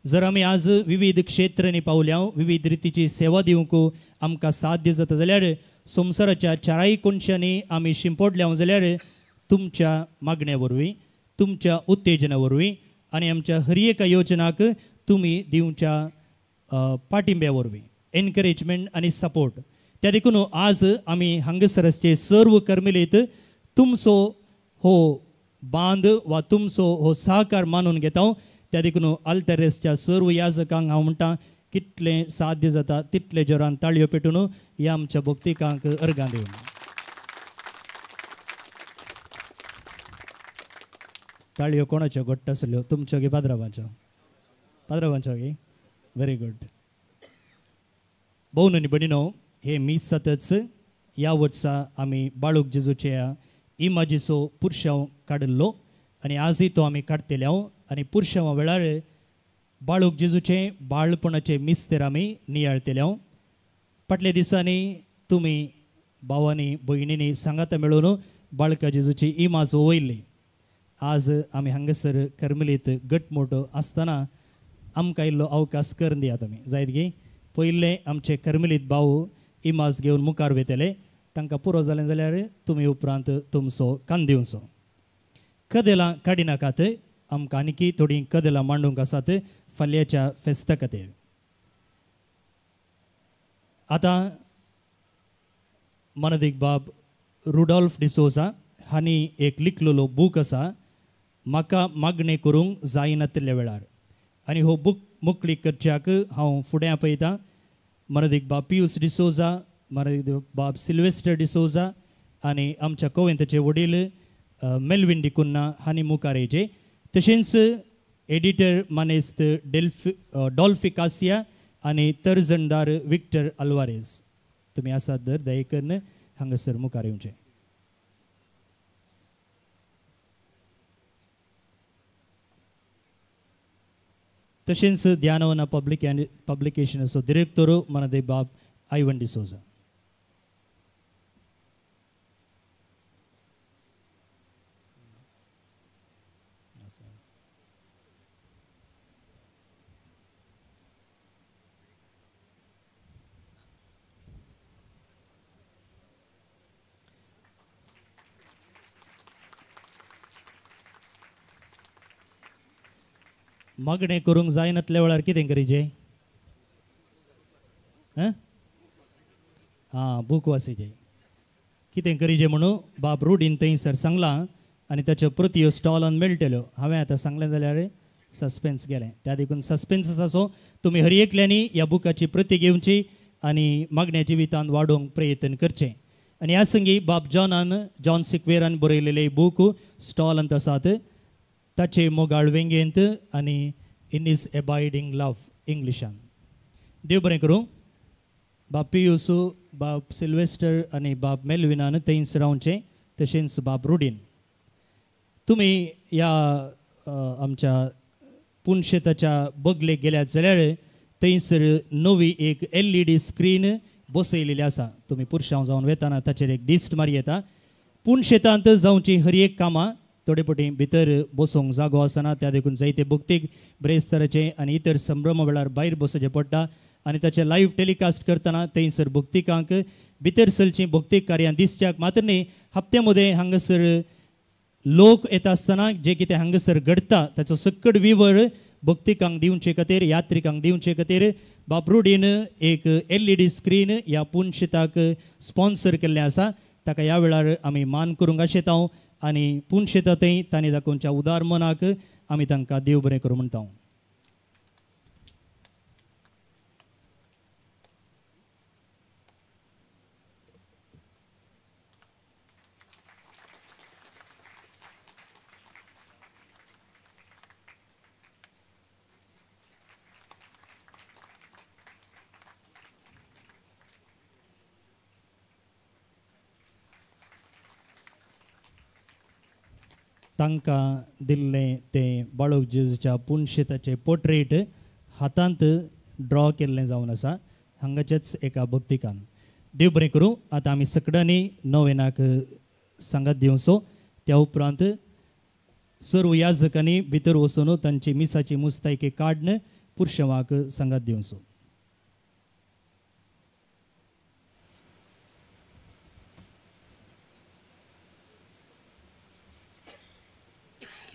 जर आमी आज विविध क्षेत्रांनी पावल्या, विविध रितीची सेवा दिवंक आमकां साध्य जाता जाल्यार संवसाराच्या चाराय कोनशांनी आमी शिंपडल्या जाल्यार तुमच्या मागण्या वरवीं, तुमच्या उत्तेजना वरवीं आनी आमच्या हर एका योजनाक तुमी दिवच्या पाठिंब्या वरवीं एनकरेजमेंट आनी सपोर्ट. त्या देखून आज आमी हांगासर आसचे सर्व कर्मेलीत तुमचो हो बांद वा तुमचो हो सहकार मानून घेता. त्या देखून आल्तेरेसच्या सर्व याजकांक हांव म्हणटा कितलें साध्य जाता तितले जोरान ताळयो पेटून ह्या आमच्या भक्तिकांक अर्गां दिवन. ताळयो कोणाच्यो घट्ट आसल्यो, तुमच्यो गी पाद्रावांच्यो? पाद्रावांच्यो गी? Very good. भोवन आनी भयणीनो, हे मीस जातच ह्या वर्सा आमी बाळूक जेजूच्या इमाजीचो पुरशांव काडिल्लो आनी आजूय तो आमी काडटले. आनी पुरशांवा वेळार बाळूक जेजूचें बाळपणाचें मिस्तेर आमी नियाळटले. फाटल्या दिसांनी तुमी भावांनी भयणींनी सांगाता मेळोवन बाळका जेजूची इमाज वयली. आज आमी हांगासर कर्मेलीत घटमोटो आसतना आमकां इल्लो अवकाश करून दियात आमी जायत गी. पयलें आमचे कर्मेलीत भाव इमाज घेवन मुखार वयतले. तांकां पुरो जालें जाल्यार तुमी उपरांत तुमचो कान दिवचो. कदेलां काडिनाकात, आमकां आनीकी थोडीं कदेलां मांडूंक आसात फाल्यांच्या फेस्ता खातीर. आतां मनदीक बाब रुडॉल्फ डिसोजा हांणी एक लिखलेलो बूक आसा म्हाका मागणें करूंक जायनातिल्ल्या वेळार, आनी हो बूक मोकळी करच्याक हांव फुडें आपयतां मनदीक बाब पियूस डिसोजा, मनदीक बाब सिल्वेस्टर डिसोजा आनी आमच्या कोवेंताचे वडील मेल्विन डिकुन्ना हांणी मुखार येयचे. तशेंच एडिटर मानेस्त डॉल्फी कासिया आनी तर्जणदार विक्टर अल्वारेज तुमी आसात दर दया करून हांगासर मुखार येवचें. तशेंच ध्यानवना पब्लिकेशनाचो डिरेक्टर मनदे बाब आयवन डिसोजा. मागणें करूंक जायनातल्या वेळार कितें करीचें? आं, बूक वाचीचें. कितें करीचें म्हणून बाब रुडीन थंयसर सांगलां आनी ताच्यो प्रतियो स्टॉलान मेळटल्यो. हांवें आतां सांगलें जाल्यार सस्पेन्स गेलें, त्या देखून सस्पेन्स आसा. सो तुमी हर एकल्यांनी ह्या बुकाची प्रती घेवची आनी मागण्या जिवितांत वाडोवंक प्रयत्न करचें. आनी ह्या संगी बाब जॉनान जॉन सिक्वेरान बरयलेले बूक स्टॉलांत आसात, ताचे मोगाळ वेंगेंत आनी इन his एबायडींग लव इंग्लिशान. देव बरें करूं. बाब पियूसू, बाब सिल्वेस्टर आनी बाब मेल्विनान थंयच रावचें, तशेंच बाब रुडीन. तुमी ह्या आमच्या पुनशेताच्या बगलेक गेल्यात जाल्यार थंयसर नवी एक LED screen बसयलेली आसा. तुमी पुरशांव जावन वेताना ताचेर एक दिश्ट मारी येता. पुनशेतांत जावची हर एक कामां थोडे पटी भितर बसूंक जागो आसना, त्या देखून जायते भक्तीक ब्रेस्ताराचे आनी इतर संभ्रम वेळार भायर बसचें पडटा आनी ताचें लायव्ह टेलिकास्ट करतना थंयसर भक्तिकांक भितर सरचीं भक्तीक कार्यां दिसच्याक मात्र न्ही, हप्त्या मदें हांगासर लोक येता आसतना जे कितें हांगासर घडटा ताचो सक्कड विवर भक्तिकांक दिवचे खातीर, यात्रिकांक दिवचे खातीर बाब रुडीन एक LED screen ह्या पुनशेताक स्पॉन्सर केल्लें आसा. ताका ह्या वेळार आमी मान करूंक आशेता आनी पुनशेता थंय तांणी दाखोवच्या उदार मनाक आमी तांकां देव बरें करूं म्हणटा. तांकां दिल्लें तें बाळक जेजूच्या पुनशेताचें पोर्ट्रेट हातांत ड्रॉ केल्लें जावन आसा हांगाच्याच एका भक्तिकान. देव बरें करूं. आतां आमी सगळ्यांनी नवेनाक सांगात दिवचो. त्या उपरांत सर्व याजकांनी भितर वचून तांची मिसाची मुस्तायकी काडून पुरशेवाक सांगात दिवचो.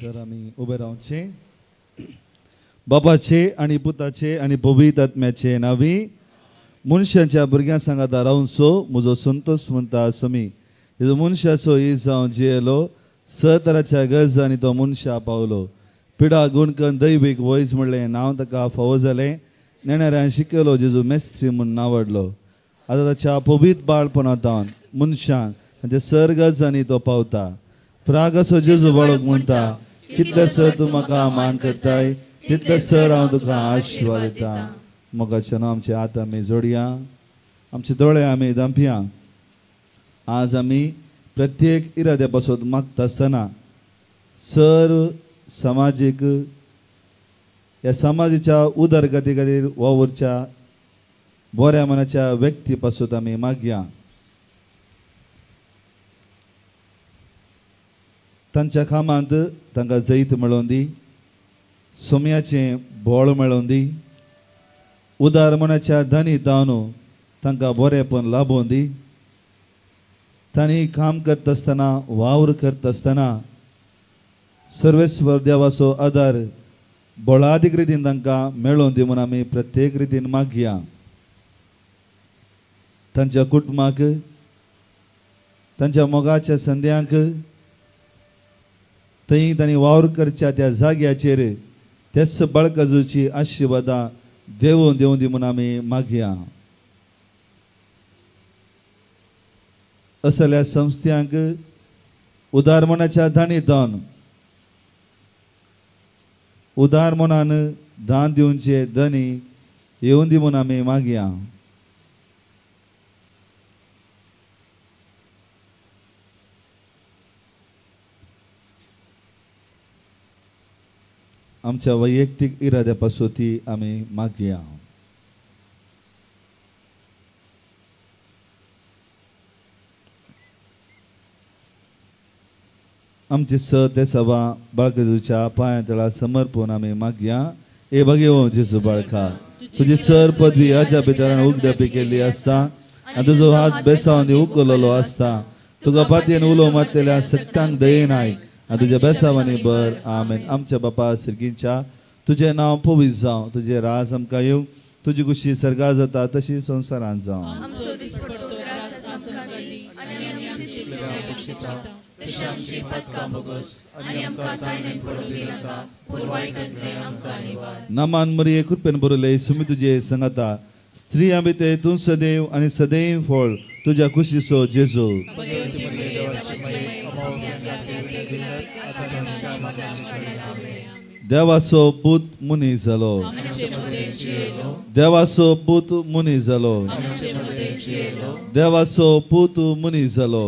सर आमी उबे रावचे. बापाचे आनी पुताचे आनी पवित्र आत्म्याचे नावी मनशाच्या भुरग्यां सांगाता रावचो म्हजो संतोष म्हणटा समी. हेजो मनशाचो ही जावन जियेलो स तराच्या गरजांनी तो मनशा पावलो. पिडा गुणकन दैवीक वयज म्हणलें नांव ताका फावो जालें. नेणाऱ्यान शिकयलो जेजू मेस्त्री म्हूण नांवाडलो. आतां ताच्या पवित्र बाळपणांत मनशांक तांच्या सर गरजांनी तो पावता. प्रागाचो जेजू बाळक म्हणटा कितले सर तूं म्हाका मान करताय तितले सर हांव तुका आशिर्वाद दिता. मोगाचे नांव आमचे हात आमी जोडया, आमचे दोळे आमी धांपया. आज आमी प्रत्येक इराद्या पासून मागता आसतना सर समाजीक ह्या समाजाच्या उदरगती खातीर वावुरच्या बऱ्या मनाच्या व्यक्ती पासून आमी मागया. तांच्या कामांत तांकां जैत मेळोवन दी, सोम्याचें बळ मेळोवन दी. उदार मनाच्या धनी जावन तांकां बरेंपण लाबोवन दी. तांणी काम करता आसतना वावर करता आसतना सर्वेस्वर देवाचो आदार बळादीक रितीन तांकां मेळोवन दी म्हूण आमी प्रत्येक रितीन मागया. तांच्या कुटुंबाक, तांच्या मोगाच्या संद्यांक, थंय तांणी वावर करच्या त्या जाग्याचेर तेच बाळकाजूची आशिर्वादां देवोवन देवून दी म्हूण आमी मागया. असल्या संस्थ्यांक उदार मनाच्या दानी दान उदार मनान दान दिवचे धनी येवन दी म्हूण आमी मागया. आमच्या वैयक्तीक इराद्या पासून ती आमी मागया. आमची स ते सभा बाळकाजूच्या पांया तळा समर्पण आमी मागया. ए भगेवो जेजू बाळका, तुजी सर पदवी हाच्या भितरान उगडपी केल्ली आसता आनी तुजो हात बेसावन उखललो आसता. तुका पातयेन उलो मारतल्या सट्टांक दयेन आयक आनी तुज्या बेसावांनी बर. आमेन. आमच्या बापा सर्गींच्या, तुजें नांव पवित्र जावं, तुजें राज आमकां येवं, तुजी खुशी सर्गार जाता तशी संवसारांत जावं. नामान मरिये, कृपेन बरयले सुमी तुजे संगाता, स्त्री आमी ते तूं सदैव आनी सदैव फळ तुज्या खुशीचो जेजू. देवाचो पूत मनीस जालो, देवाचो पूत मनीस जालो, देवाचो पूत मनीस जालो.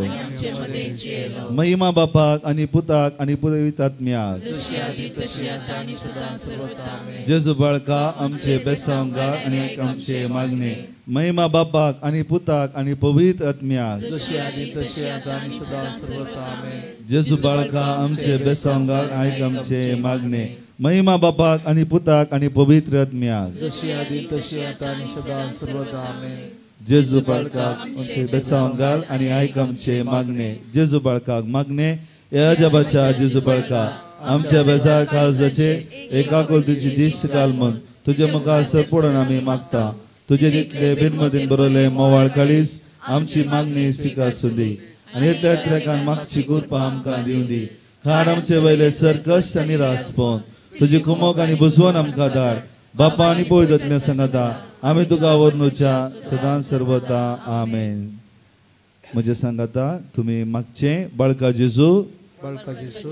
महिमा बापाक आनी पुताक आनी पवित्र आत्म्याक. जेजू बाळका, आमचे बेसांवगार आनी आमचे मागणे. महिमा बापाक आनी पुताक आनी पवित्र आत्म्याक. जेजू बाळका, आमचे बेसांवगार आयक आमचे मागणे. महिमा बापाक आनी पुताक आनी पवित्र आत्म्याक. जेजू बाळकाक आमचे बेसांवगार आनी आयक आमचे मागणे. जेजू बाळकाक मागणे. हे अजबाच्या जेजू बाळका, आमच्या बेजार काळजाचे एकाकुल तुजी दिश्ट घाल म्हूण तुजे मुखार सरपडून आमी मागता. तुजे तितले बिनमदीन बरयले मोवाळ काळीज आमची मागणी स्विकार सुदी आनी येत्या त्रेकान मागची कृपा आमकां दिवं दी. खाड आमचे वयले सर कश्ट आनी रासपोन तुजी कुमोक आनी बुजवण आमकां धाड. बापा आनी पवित्र आत्म्या सांगता आमी तुका वर्णुच्या सदां सर्वता. आमेन. म्हजें सांगता तुमी मागचें बाळका जेजू,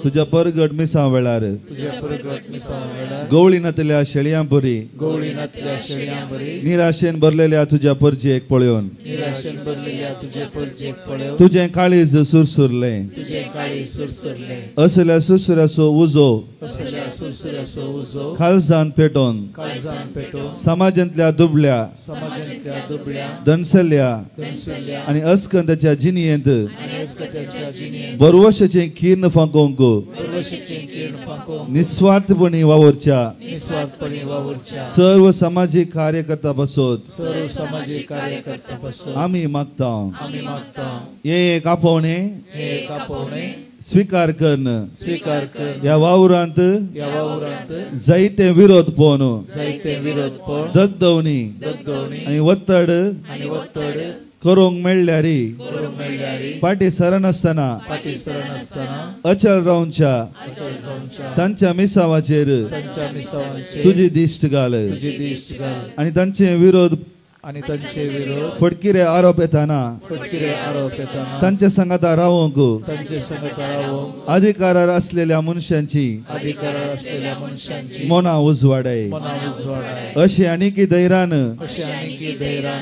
तुज्या परगट मिसां वेळार गवळी नातल्या शेळयां बरी निराशेन भरलेल्या तुज्या परजेक पळोवन तुजें काळीज सुरसुरलें. असल्या सुरसुऱ्याचो उजो खालसान पेटोवन समाजांतल्या दुबळ्या दणसल्या आनी अस्कंताच्या जिणयेंत बरवशाचें किर्ण फांकोवंक निस्वार्थपणी वावरच्या सर्व सामाजीक कार्यकर्ता पासत आमी मागता. हे एक आपोवणें स्वीकार करून ह्या वावरांत जायते विरोध पळोवन दगदवणी आनी वत्तड करूंक मेळ्ळ्यार फाटी सरनासतना अचल रावच्या तांच्या मिसावाचेर तुजी दिश्ट घाल आनी तांचे विरोध फटकिरे आरोप येताना तांचे सांगाता रावंक अधिकारार असलेल्या मनशांची मनां उजवाडाय. अशी आनीक धैर्यान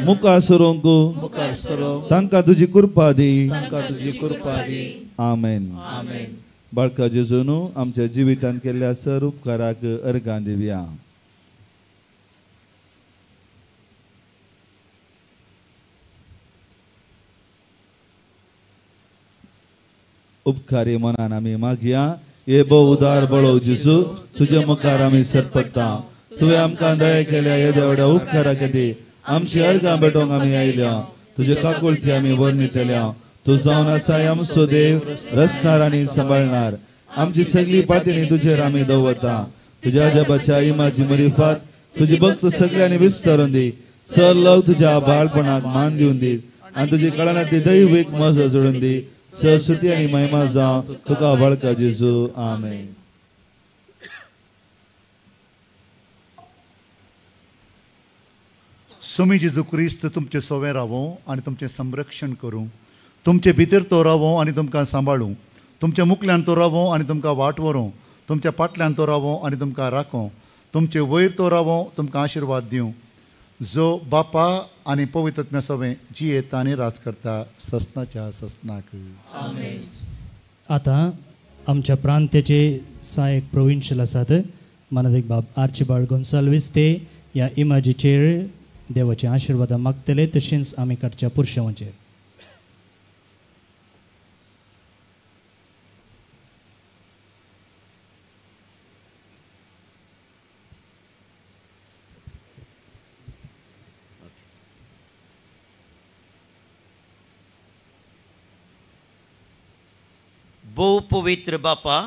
मुखार सरूंक तांकां तुजी कृपा दी. आमेन. बाळका जेजून आमच्या जिवितांत केल्ल्या सर उपकाराक अर्गां दिवया. उपकारी मनान आमी मागया. हे भोव उदार बळो जेजू, तुजे मुखार आमी सरपडटा. तुवें आमकां दया केल्या येद्या व्हडल्या उपकारा खातीर आमची अर्गां भेटोवंक आमी आयल्या. तुजे काकुळती आमी वर्णितल्या. तूं जावन आसाय आमचो देव, रचणार आनी सांबाळणार. आमची सगळी पातणी तुजेर आमी दवरता. तुज्या जबाच्या इमाजी मरिफात तुजी भक्त सगळ्यांनी विस्तारून दी. सर लव तुज्या बाळपणाक मान दिवन दी आनी तुजी कळनांतली दैवीक मजा जोडून दी. सरस्वती आनी महिमा जावं तुका बाळका जेजू. आमेन. स्वामी जेजू क्रिस्त तुमचें सोवें रावों आनी तुमचें संरक्षण करूं. तुमचे भितर तो रावों आनी तुमकां सांबाळूं. तुमच्या मुखल्यान तो रावों आनी तुमकां वाट व्हरूं. तुमच्या फाटल्यान तो रावों आनी तुमकां राखों. तुमचे वयर तो रावों, तुमकां आशिर्वाद दिवं. जो बापा आनी पवित्र आत्म्या सोवें जियेता आनी राज करता ससनाच्या ससनाक. आतां आमच्या प्रांत्याचे सहायक प्रोविन्शियल आसात मानादीक बाब आर्चिबाळ गोन्साल्वीस ते ह्या इमाजीचेर देवाचे आशिर्वादां मागतले, तशेंच आमी काडच्या पुरशेवांचेर. भोव पवित्र बापा,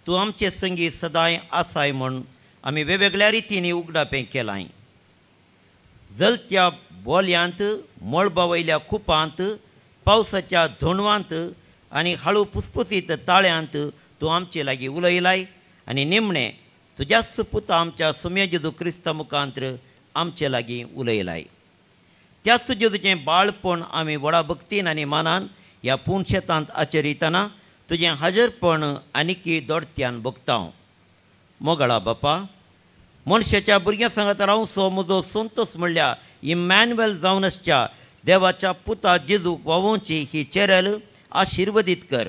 तूं आमचे संगी सदांय आसाय म्हूण आमी वेगवेगळ्या रितींनी उगडापें केलां. जलत्या बोल्यांत, मळबा वयल्या कुपांत, पावसाच्या धोणवांत आनी हाळू पुसपुसीत ताळ्यांत तूं आमचे लागीं उलयलाय आनी निमणें तुज्याच पुता आमच्या सुम्या जेजू क्रिस्ता मुखांत्र आमचे लागीं उलयलाय. त्याच जेजूचें बाळपण आमी व्हडा भक्तीन आनी मानान ह्या पूण शेतांत आचरितना तुजें हाजरपण आनीकी दोडत्यान भोगता. मोगळा बापा, मनशाच्या भुरग्यां सांगात रावचो म्हजो संतोस म्हणल्यार इमॅन्युएल जावन आसच्या देवाच्या पुता जेजूक वावोवची ही चेरल आशिर्वदीत कर.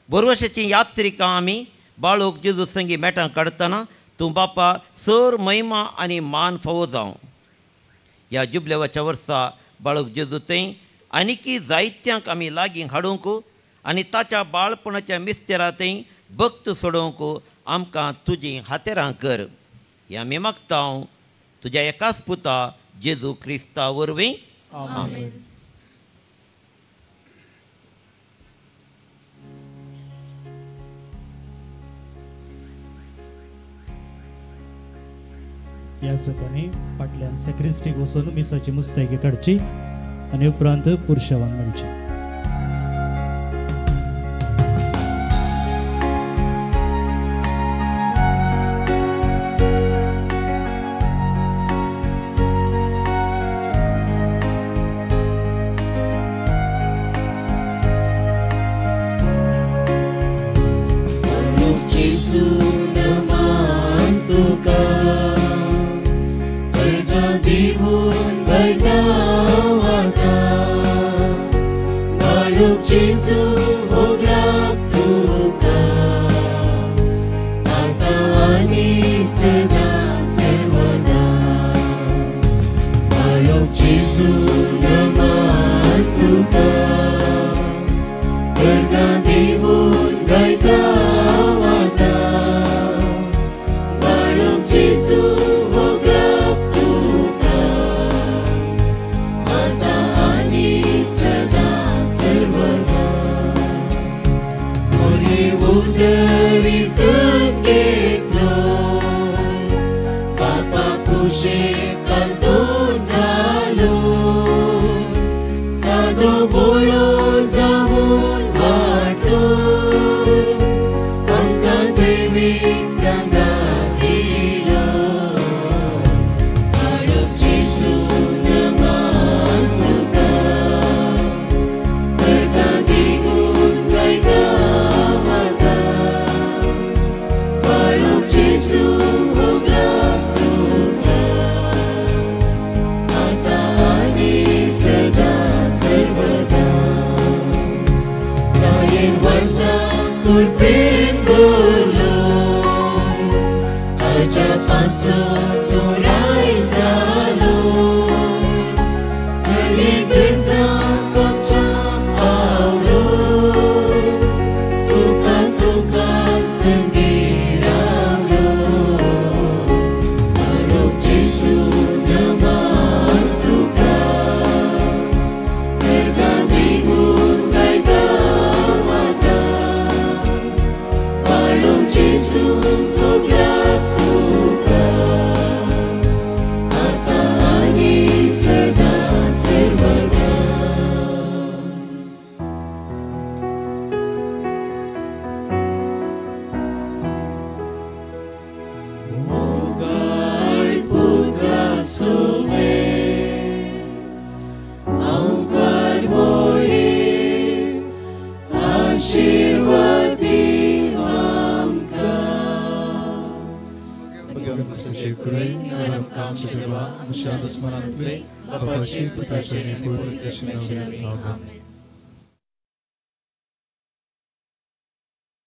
बरवशाची यात्रिका आमी बाळूक जेजू संगी मेटां काडटना तूं बापा सर महिमा आनी मान फावो जावं. ह्या जुबलेवाच्या वर्सा बाळूक जेजू थंय आनीकी जायत्यांक आमी लागीं हाडूंक आनी ताच्या बाळपणाच्या मिस्तेरा थंय भक्त सोडोवंक आमकां तुजीं हातेरां कर. हें आमी मागता तुज्या एकाच पुता जेजू क्रिस्ता वरवीं. आमेन. ह्या सकाळी फाटल्यान सेक्रिस्टीक वचून मिसाची मुस्तायकी काडची आनी उपरांत पुरशेवान मेळची. Sangiralo, मोगाळ पुता सुमे आंवकार मोरी आशिर्वादी आमकां.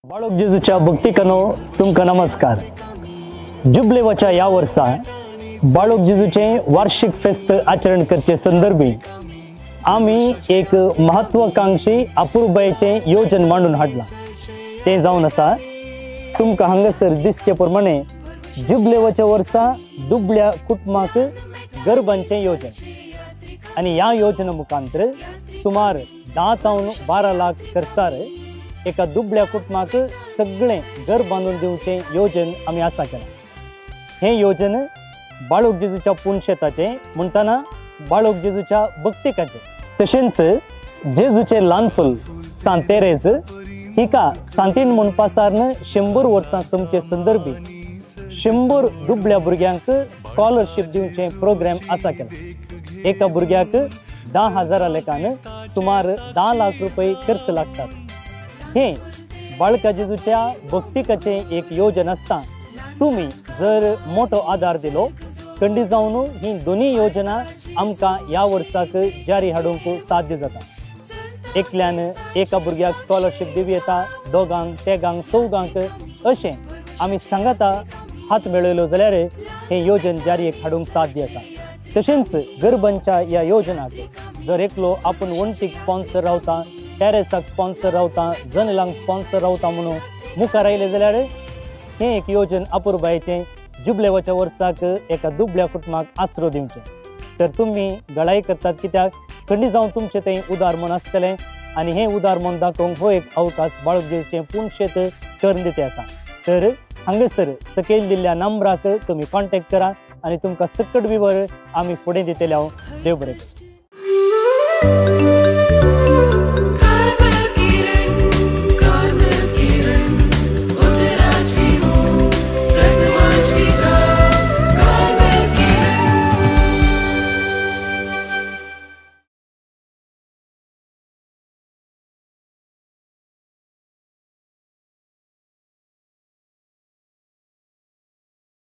बाळक जेजूच्या भक्तिकानो तुमकां नमस्कार. जुबलेवाच्या ह्या वर्सा बाळक जेजूचें वार्षिक फेस्त आचरण करचे संदर्भी आमी एक महत्वाकांक्षी अपुरबायेचें योजन मांडून हाडलां. तें जावन आसा तुमकां हांगासर दिसचे प्रमाणे जुबलेवाच्या वर्सा दुबळ्या कुटुंबाक गर्भांचें योजन आनी ह्या योजना मुखांतर सुमार 10 तावन 12 लाख खर्चार एका दुबळ्या कुटुंबाक सगळें घर बांदून दिवचें योजन आमी आसा केलां. हें योजन बाळक जेजूच्या पुनशेताचें म्हणटना बाळक जेजूच्या भक्तिकाचें, तशेंच जेजूचें ल्हान फूल सांत तेरेज हिका सांतीन म्हणपासारन 100 वर्सां सोमचे संदर्भी 100 दुबळ्या भुरग्यांक स्कॉलरशीप दिवचें प्रोग्राम आसा केला. एका भुरग्याक 10,000 लेखान सुमार 10 लाख रुपये खर्च लागतात. हें बाळका जेजूच्या भक्तिकाचें एक योजन आसता. तुमी जर मोठो आदार दिलो खंडीत जावन ही दोनूय योजना आमकां ह्या वर्साक जारी हाडूंक साध्य जाता. एकल्यान एका भुरग्याक स्कॉलरशीप दिवं येता, दोगांक, तेगांक, चौगांक अशें आमी सांगाता हात मेळयलो जाल्यार हें योजन जारी हाडूंक साध्य आसा. तशेंच गर्भांच्या ह्या योजनाक जर एकलो आपूण वण्टीक स्पॉन्सर रावता, टॅरेसाक स्पॉन्सर रावता, जनेलांक स्पॉन्सर रावता म्हणून मुखार आयले जाल्यार हें एक योजन अपुरबायेचें जुबलेवाच्या वर्साक एका दुबळ्या कुटुंबाक आसरो दिवचें. तर तुमी गळाई करतात कित्याक खंडीत जावन तुमचें थंय उदार मन आसतलें आनी हें उदार मन दाखोवंक हो एक अवकाश बाळक जेजूचें पुनशेत करून दिते आसा. तर हांगासर सकयल दिल्ल्या नंबराक तुमी कॉन्टेक्ट करा आनी तुमकां सकट विवर आमी फुडें दितले. हांव देव बरें करूं.